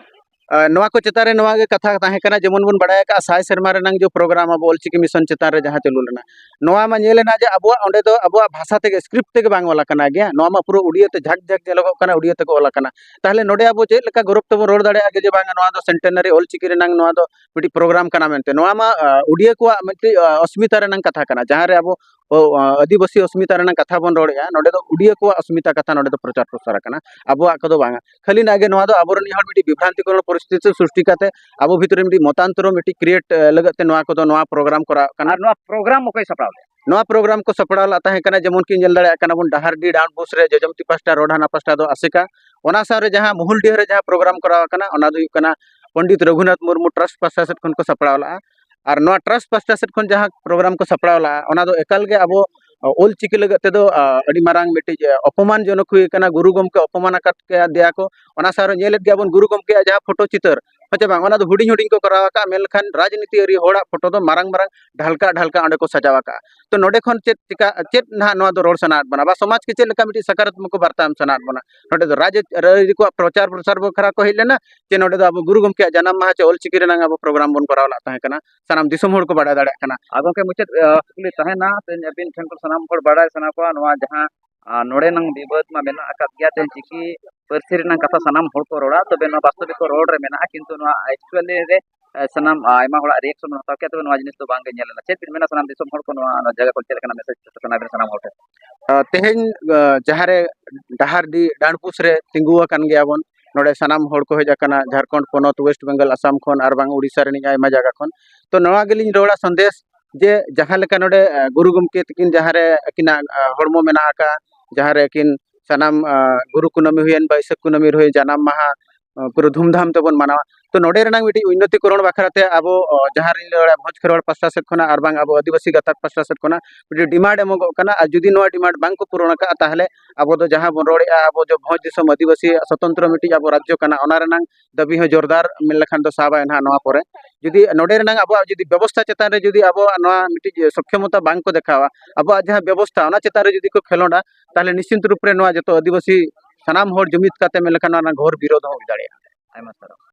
ᱟᱨ ᱱᱚᱣᱟ ᱠᱚ ᱪᱮᱛᱟᱱ ᱨᱮ ᱱᱚᱣᱟ ᱜᱮ ᱠᱟᱛᱷᱟ ᱛᱟᱦᱮᱸ ᱠᱟᱱᱟ, ᱡᱮᱢᱚᱱ ᱵᱚᱱ ᱵᱟᱲᱟᱭ ᱟᱠᱟᱫᱼᱟ, ᱥᱟᱭ ᱥᱮᱨᱢᱟ ᱨᱮᱱᱟᱝ ᱡᱮ ᱯᱨᱳᱜᱨᱟᱢ ᱟᱵᱚ ᱚᱞᱪᱤᱠᱤ ᱢᱤᱥᱚᱱ ᱪᱮᱛᱟᱱ ᱨᱮ ᱡᱟᱦᱟᱸ ᱪᱟᱹᱞᱩ ᱞᱮᱱᱟ, ᱱᱚᱣᱟ ᱢᱟ ᱧᱮᱞ ᱮᱱᱟ ᱡᱮ ᱟᱵᱚᱣᱟᱜ ᱚᱸᱰᱮ ᱫᱚ ᱟᱵᱚᱣᱟᱜ ᱵᱷᱟᱥᱟ ᱛᱮᱜᱮ, ᱥᱠᱨᱤᱯᱴ ᱛᱮᱜᱮ ᱵᱟᱝ ᱚᱞ ᱟᱠᱟᱱᱟ ᱜᱮᱭᱟ, ᱱᱚᱣᱟ ᱢᱟ ᱯᱩᱨᱟᱹ ᱩᱰᱤᱭᱟᱹ ᱛᱮ ᱡᱷᱟᱠ ᱡᱷᱟᱠ ᱧᱮᱞᱚᱜᱚᱜ ᱠᱟᱱᱟ, ᱩᱰᱤᱭᱟᱹ ᱛᱮᱠᱚ ᱚᱞ ᱟᱠᱟᱱᱟ᱾ ᱛᱟᱦᱚᱞᱮ ᱱᱚᱰᱮ ᱟᱵᱚ ᱪᱮᱫ ᱞᱮᱠᱟ ᱜᱚᱨᱚᱵ ᱛᱮᱵᱚᱱ ᱨᱚᱲ ᱫᱟᱲᱮᱭᱟᱜᱼᱟ ᱡᱮ ᱵᱟᱝ, ᱱᱚᱣᱟ ᱫᱚ ᱥᱮᱱᱴᱮᱱᱟᱨᱤ ᱚᱞᱪᱤᱠᱤ ᱨᱮᱱᱟᱝ ᱱᱚᱣᱟ ᱫᱚ ᱢᱤᱫᱴᱤᱡ ᱯᱨᱳᱜᱨᱟᱢ ᱠᱟᱱᱟ ᱢᱮᱱᱛᱮ? ᱱᱚᱣᱟ ᱢᱟ ᱟᱸ, ᱩᱰᱤᱭᱟᱹ ᱠᱚᱣᱟᱜ ᱢᱤᱫᱴᱤᱡ ᱟᱸ, ᱚᱥᱢᱤᱛᱟ ᱨᱮᱱᱟᱝ ᱠᱟᱛᱷᱟ ᱠᱟᱱᱟ, ᱡᱟᱦᱟᱸ ᱨᱮ ᱟᱵᱚ ᱚ, ᱟᱸ, ᱟᱹᱫᱤᱵᱟᱹᱥᱤ ᱚᱥᱢᱤᱛᱟ ᱨᱮᱱᱟᱝ ᱠᱟᱛᱷᱟ ᱵᱚᱱ ᱨᱚᱲᱮᱫᱼᱟ, ᱱᱚᱰᱮ ᱫᱚ ᱩᱰᱤᱭᱟᱹ ᱠᱚᱣᱟᱜ ᱚᱥᱢᱤᱛᱟ ᱠᱟᱛᱷᱟ ᱱᱚᱰᱮ ᱫᱚ ᱯᱨᱚᱪᱟᱨ ᱯᱨᱚᱥᱟᱨ ᱟᱠᱟᱱᱟ, ᱟᱵᱚᱣᱟᱜ ᱠᱚᱫᱚ ᱵᱟᱝᱟ᱾ ᱠᱷᱟᱹᱞᱤ ᱱᱟᱜ ᱜᱮ ᱱᱚᱣᱟ ᱫᱚ ᱟᱵᱚᱨᱮᱱ ᱢᱤᱫ ᱦᱚᱲ ᱢᱤᱫᱴᱤᱡ ᱵᱤᱵᱷᱨᱟᱱᱛᱤᱠᱚᱨᱚᱱ ᱯᱚᱨᱤᱥᱛᱷᱤᱛᱤ ᱥᱨᱤᱥᱴᱤ ᱠᱟᱛᱮ ᱟᱵᱚ ᱵᱷᱤᱛᱨᱤ ᱨᱮ ᱢᱤᱫᱴᱤᱡ ᱢᱚᱛᱟᱱᱛᱚᱨᱚ ᱢᱤᱫᱴᱤᱡ ᱠᱨᱤᱭᱮᱴ ᱞᱟᱹᱜᱤᱫ ᱛᱮ ᱱᱚᱣᱟ ᱠᱚᱫᱚ, ᱱᱚᱣᱟ ᱯᱨᱳᱜᱨᱟᱢ ᱠᱚᱨᱟᱣ ᱠᱟᱱᱟ᱾ ᱟᱨ ᱱᱚᱣᱟ ᱯᱨᱳᱜᱨᱟᱢ ᱚᱠᱚᱭ ᱥᱟᱯᱲᱟᱣ ᱞᱮᱫᱟ? ᱱᱚᱣᱟ ᱯᱨᱳᱜᱨᱟᱢ ᱠᱚ ᱥᱟᱯᱲᱟᱣ ᱞᱮᱫ ᱛᱟᱦᱮᱸ ᱠᱟᱱᱟ, ᱡᱮᱢᱚᱱ ᱠᱤ ᱧᱮᱞ ᱫᱟᱲᱮᱭᱟᱜ ᱠᱟᱱᱟ ᱵᱚᱱ, ᱰᱟᱦᱟᱨᱰᱤ ᱰᱟᱸᱰᱵᱩᱥ ᱨᱮ ᱡᱚᱡᱚᱢᱛᱤ ᱯᱟᱥᱴᱟ, ᱨᱳᱰ ᱦᱟᱱᱟ ᱯᱟᱥᱴᱟ ᱫᱚ ᱟᱥᱮᱠᱟ, ᱚᱱᱟ ᱥᱟᱶᱨᱮ ᱡᱟᱦᱟᱸ ᱢᱩᱦᱩᱞᱰᱤᱦᱟᱹ ᱨᱮ ᱡᱟᱦᱟᱸ ᱯᱨᱳᱜᱨᱟᱢ ᱠᱚᱨᱟᱣ ᱟᱠᱟᱱᱟ, ᱚᱱᱟ ᱫᱚ ᱦᱩᱭᱩᱜ ᱠᱟᱱᱟ ᱯᱚᱱᱰᱤᱛ ᱨᱚᱜᱷᱩᱱᱟᱛᱷ ᱢᱩᱨᱢᱩ ᱴᱨᱟᱥᱴ ᱯᱟᱥᱴᱟ ᱥᱮᱫ ᱠᱷᱚᱱ ᱠᱚ ᱥᱟᱯᱲᱟᱣ ᱞᱮᱫᱼᱟ᱾ ᱟᱨ ᱱᱚᱣᱟ ᱴᱨᱟᱥᱴ ᱯᱟᱥᱴᱟ ᱥᱮᱫ ᱠᱷᱚᱱ ᱡᱟᱦᱟᱸ ᱯᱨᱳᱜᱨᱟᱢ ᱠᱚ ᱥᱟᱯᱲᱟᱣ ᱞᱮᱫᱼᱟ, ᱚᱱᱟ ᱫᱚ ᱮᱠᱟᱞ ᱜᱮ ᱟᱵᱚ ᱚᱞᱪᱤᱠᱤ ᱞᱟᱹᱜᱤᱫ ᱛᱮᱫᱚ ᱟᱹᱰᱤ ᱢᱟᱨᱟᱝ ᱢᱤᱫᱴᱤᱡ ᱚᱯᱚᱢᱟᱱ ᱡᱚᱱᱚᱠ ᱦᱩᱭ ᱟᱠᱟᱱᱟ᱾ ᱜᱩᱨᱩ ᱜᱚᱢᱠᱮ ᱚᱯᱚᱢᱟᱱ ᱟᱠᱟᱫ ᱫᱮᱭᱟ ᱠᱚ᱾ ᱚᱱᱟ ᱥᱟᱶᱨᱮ ᱧᱮᱞᱮᱫ ᱜᱮᱭᱟ ᱵᱚᱱ ᱜᱩᱨᱩ ᱜᱚᱢᱠᱮᱭᱟᱜ ᱡᱟᱦᱟᱸ ᱯᱷᱳᱴᱳ ᱪᱤᱛᱟᱹᱨ, ᱦᱮᱸ ᱪᱮ ᱵᱟᱝ, ᱚᱱᱟ ᱫᱚ ᱦᱩᱰᱤᱧ ᱦᱩᱰᱤᱧ ᱠᱚ ᱠᱚᱨᱟᱣ ᱟᱠᱟᱫᱼᱟ, ᱢᱮᱱᱠᱷᱟᱱ ᱨᱟᱡᱽᱱᱤᱛᱤ ᱟᱹᱨᱤ ᱦᱚᱲᱟᱜ ᱯᱷᱳᱴᱳ ᱫᱚ ᱢᱟᱨᱟᱝ ᱢᱟᱨᱟᱝ ᱰᱷᱟᱞᱠᱟ ᱰᱷᱟᱞᱠᱟ ᱚᱸᱰᱮ ᱠᱚ ᱥᱟᱡᱟᱣ ᱟᱠᱟᱫᱼᱟ᱾ ᱛᱚ ᱱᱚᱰᱮ ᱠᱷᱚᱱ ᱪᱮᱫ ᱪᱤᱠᱟ, ᱪᱮᱫ ᱱᱟᱦᱟᱜ ᱱᱚᱣᱟ ᱫᱚ ᱨᱚᱲ ᱥᱟᱱᱟᱭᱮᱫ ᱵᱚᱱᱟ? ᱟᱵᱚ ᱥᱚᱢᱟᱡᱽ ᱠᱮ ᱪᱮᱫ ᱞᱮᱠᱟ ᱢᱤᱫᱴᱤᱡ ᱥᱟᱠᱟᱨᱟᱛᱢᱚᱠ ᱵᱟᱨᱛᱟ ᱮᱢ ᱥᱟᱱᱟᱭᱮᱫ ᱵᱚᱱᱟ? ᱱᱚᱰᱮ ᱫᱚ ᱨᱟᱡᱽ ᱟᱹᱨᱤ ᱠᱚᱣᱟᱜ ᱯᱨᱚᱪᱟᱨ ᱯᱨᱚᱥᱟᱨ ᱵᱟᱠᱷᱨᱟ ᱠᱚ ᱦᱮᱡ ᱞᱮᱱᱟ, ᱪᱮ ᱱᱚᱰᱮ ᱫᱚ ᱟᱵᱚ ᱜᱩᱨᱩ ᱜᱚᱢᱠᱮᱭᱟᱜ ᱡᱟᱱᱟᱢ ᱢᱟᱦᱟ ᱪᱮ ᱚᱞᱪᱤᱠᱤ ᱨᱮᱱᱟᱝ ᱟᱵᱚ ᱯᱨᱳᱜᱨᱟᱢ ᱵᱚᱱ ᱠᱚᱨᱟᱣ ᱞᱮᱫ ᱛᱟᱦᱮᱸ ᱠᱟᱱᱟ, ᱥᱟᱱᱟᱢ ᱫᱤᱥᱚᱢ ᱦᱚᱲ ᱠᱚ ᱵᱟᱰᱟᱭ ᱫᱟᱲᱮᱭᱟᱜ ᱠᱟᱱᱟ? ᱟᱨ ᱜᱚᱢᱠᱮ, ᱢᱩᱪᱟᱹᱫ ᱟᱹ, ᱠᱩᱠᱞᱤ ᱛᱟᱦᱮᱱᱟ, ᱛᱮᱦᱮᱧ ᱟᱹᱵᱤᱱ ᱴᱷᱮᱱ ᱠᱷᱚᱱ ᱥᱟᱱᱟᱢ ᱦᱚᱲ ᱵᱟᱲᱟᱭ ᱥᱟᱱᱟ ᱠᱚᱣᱟ, ᱱᱚᱣᱟ ᱡᱟᱦᱟᱸ ᱟᱨ ᱱᱚᱰᱮᱱᱟᱝ ᱵᱤᱵᱟᱹᱫ ᱢᱟ ᱢᱮᱱᱟᱜ ᱟᱠᱟᱫ ᱜᱮᱭᱟ, ᱛᱮᱦᱮᱧ ᱪᱤᱠᱤ ᱯᱟᱹᱨᱥᱤ ᱨᱮᱱᱟᱜ ᱠᱟᱛᱷᱟ ᱥᱟᱱᱟᱢ ᱦᱚᱲ ᱠᱚ ᱨᱚᱲᱟ, ᱛᱚᱵᱮ ᱱᱚᱣᱟ ᱵᱟᱥᱛᱚᱵᱤᱠ ᱠᱚ ᱨᱚᱲ ᱨᱮ ᱢᱮᱱᱟᱜᱼᱟ, ᱠᱤᱱᱛᱩ ᱱᱚᱣᱟ ᱮᱠᱪᱩᱭᱟᱞᱤ ᱨᱮ ᱮ, ᱥᱟᱱᱟᱢ ᱟᱭᱢᱟ ᱦᱚᱲᱟᱜ ᱨᱤᱭᱮᱠᱥᱚᱱ ᱵᱚᱱ ᱦᱟᱛᱟᱣ ᱠᱮᱫᱟ, ᱛᱚᱵᱮ ᱱᱚᱣᱟ ᱡᱤᱱᱤᱥ ᱫᱚ ᱵᱟᱝ ᱜᱮ ᱧᱮᱞ ᱞᱮᱱᱟ᱾ ᱪᱮᱫ ᱵᱤᱱ ᱢᱮᱱᱟ ᱥᱟᱱᱟᱢ ᱫᱤᱥᱚᱢ ᱦᱚᱲ ᱠᱚ ᱱᱚᱣᱟ, ᱱᱚᱣᱟ ᱡᱟᱭᱜᱟ ᱠᱷᱚᱱ ᱪᱮᱫ ᱞᱮᱠᱟᱱᱟᱜ ᱢᱮᱥᱮᱡᱽ ᱥᱟᱱᱟ ᱵᱤᱱᱟ ᱥᱟᱱᱟᱢ ᱦᱚᱲ ᱴᱷᱮᱱ? ᱟᱨ ᱛᱮᱦᱮᱧ ᱟᱸ, ᱡᱟᱦᱟᱸ ᱨᱮ ᱰᱟᱦᱟᱨᱰᱤ ᱰᱟᱸᱰᱵᱩᱥ ᱨᱮ ᱛᱤᱸᱜᱩ ᱟᱠᱟᱱ ᱜᱮᱭᱟ ᱵᱚᱱ, ᱱᱚᱰᱮ ᱥᱟᱱᱟᱢ ᱦᱚᱲ ᱠᱚ ᱦᱮᱡ ᱟᱠᱟᱱᱟ, ᱡᱷᱟᱲᱠᱷᱚᱸᱰ ᱯᱚᱱᱚᱛ, ᱳᱭᱮᱥᱴ ᱵᱮᱝᱜᱚᱞ, ᱟᱥᱟᱢ ᱠᱷᱚᱱ ᱟᱨ ᱵᱟᱝ ᱩᱲᱤᱥᱥᱟ ᱨᱤᱱᱤᱡ ᱟᱭᱢᱟ ᱡᱟᱭᱜᱟ ᱠᱷᱚᱱ᱾ ᱛᱚ ᱱᱚᱣᱟ ᱜᱮᱞᱤᱧ ᱨᱚᱲᱟ ᱥᱟᱸᱫᱮᱥ, ᱡᱮ ᱡᱟᱦᱟᱸ ᱞᱮᱠᱟ ᱱᱚᱰᱮ ᱟᱸ, ᱜᱩᱨᱩ ᱜᱚᱢᱠᱮ ᱛᱟᱹᱠᱤᱱ ᱡᱟᱦᱟᱸ ᱨᱮ ᱟᱹᱠᱤᱱᱟᱜ ᱟᱸ, ᱦᱚᱲᱢᱚ ᱢᱮᱱᱟᱜ ᱟᱠᱟᱫᱼᱟ, ᱡᱟᱦᱟᱸ ᱨᱮ ᱟᱹᱠᱤᱱ ᱥᱟᱱᱟᱢ ᱟᱸ, ᱜᱩᱨᱩ ᱠᱩᱱᱟᱹᱢᱤ ᱦᱩᱭᱮᱱ, ᱵᱟᱹᱭᱥᱟᱹᱠᱷ ᱠᱩᱱᱟᱹᱢᱤ ᱨᱮ ᱦᱩᱭ, ᱡᱟᱱᱟᱢ ᱢᱟᱦᱟ, ᱟᱸ, ᱯᱩᱨᱟᱹ ᱫᱷᱩᱢᱫᱷᱟᱢ ᱛᱮᱵᱚᱱ ᱢᱟᱱᱟᱣᱟ᱾ ᱛᱚ ᱱᱚᱰᱮ ᱨᱮᱱᱟᱜ ᱢᱤᱫᱴᱤᱡ ᱩᱱᱱᱚᱛᱤᱠᱚᱨᱚᱱ ᱵᱟᱠᱷᱨᱟ ᱛᱮ ᱟᱵᱚ ᱚ, ᱡᱟᱦᱟᱸ ᱨᱤᱧ ᱞᱟᱹᱭ ᱫᱟᱲᱮᱭᱟᱜᱼᱟ, ᱵᱷᱚᱸᱡᱽ ᱠᱷᱮᱨᱣᱟᱲ ᱯᱟᱥᱴᱟ ᱥᱮᱫ ᱠᱷᱚᱱᱟᱜ ᱟᱨ ᱵᱟᱝ ᱟᱵᱚ ᱟᱹᱫᱤᱵᱟᱹᱥᱤ ᱜᱟᱛᱟᱠ ᱯᱟᱥᱴᱟ ᱥᱮᱫ ᱠᱷᱚᱱᱟᱜ ᱢᱤᱫᱴᱤᱡ ᱰᱤᱢᱟᱱᱰ ᱮᱢᱚᱜᱚᱜ ᱠᱟᱱᱟ, ᱟᱨ ᱡᱩᱫᱤ ᱱᱚᱣᱟ ᱰᱤᱢᱟᱱᱰ ᱵᱟᱝ ᱠᱚ ᱯᱩᱨᱚᱱ ᱟᱠᱟᱫᱼᱟ, ᱛᱟᱦᱚᱞᱮ ᱟᱵᱚ ᱫᱚ ᱡᱟᱦᱟᱸ ᱵᱚᱱ ᱨᱚᱲᱮᱫᱼᱟ, ᱟᱵᱚ ᱡᱮ ᱵᱷᱚᱸᱡᱽ ᱫᱤᱥᱚᱢ ᱟᱹᱫᱤᱵᱟᱹᱥᱤ ᱥᱚᱛᱚᱱᱛᱨᱚ ᱢᱤᱫᱴᱤᱡ ᱟᱵᱚ ᱨᱟᱡᱽᱡᱚ ᱠᱟᱱᱟ, ᱚᱱᱟ ᱨᱮᱱᱟᱝ ᱫᱟᱹᱵᱤ ᱦᱚᱸ ᱡᱳᱨᱫᱟᱨ ᱢᱮᱱ ᱞᱮᱠᱷᱟᱱ ᱫᱚ ᱥᱟᱵᱟᱭ ᱱᱟᱦᱟᱜ ᱱᱚᱣᱟ ᱯᱚᱨᱮ᱾ ᱡᱩᱫᱤ ᱱᱚᱰᱮ ᱨᱮᱱᱟᱝ ᱟᱵᱚᱣᱟᱜ ᱡᱩᱫᱤ ᱵᱮᱵᱚᱥᱛᱷᱟ ᱪᱮᱛᱟᱱ ᱨᱮ ᱡᱩᱫᱤ ᱟᱵᱚᱣᱟᱜ ᱱᱚᱣᱟ ᱢᱤᱫᱴᱤᱡ ᱥᱚᱠᱠᱷᱚᱢᱚᱛᱟ ᱵᱟᱝ ᱠᱚ ᱫᱮᱠᱷᱟᱣᱟ, ᱟᱵᱚᱣᱟᱜ ᱡᱟᱦᱟᱸ ᱵᱮᱵᱚᱥᱛᱷᱟ ᱚᱱᱟ ᱪᱮᱛᱟᱱ ᱨᱮ ᱡᱩᱫᱤ ᱠᱚ ᱠᱷᱮᱞᱳᱰᱟ, ᱛᱟᱦᱚᱞᱮ ᱱᱤᱥᱪᱤᱛ ᱨᱩᱯ ᱨᱮ ᱱᱚᱣᱟ ᱡᱚᱛᱚ ᱟᱹᱫᱤᱵᱟᱹᱥᱤ ᱥᱟᱱᱟᱢ ᱦᱚᱲ ᱡᱩᱢᱤᱫ ᱠᱟᱛᱮ ᱢᱮᱱ ᱞᱮᱠᱷᱟᱱ ᱱᱚᱣᱟ ᱨᱮᱱᱟᱜ ᱜᱷᱳᱨ ᱵᱤᱨᱳᱫᱷ ᱦᱚᱸ ᱦᱩᱭ ᱫᱟᱲᱮᱭᱟᱜᱼᱟ᱾ ᱟᱭᱢᱟ ᱥᱟᱨᱦᱟᱣ᱾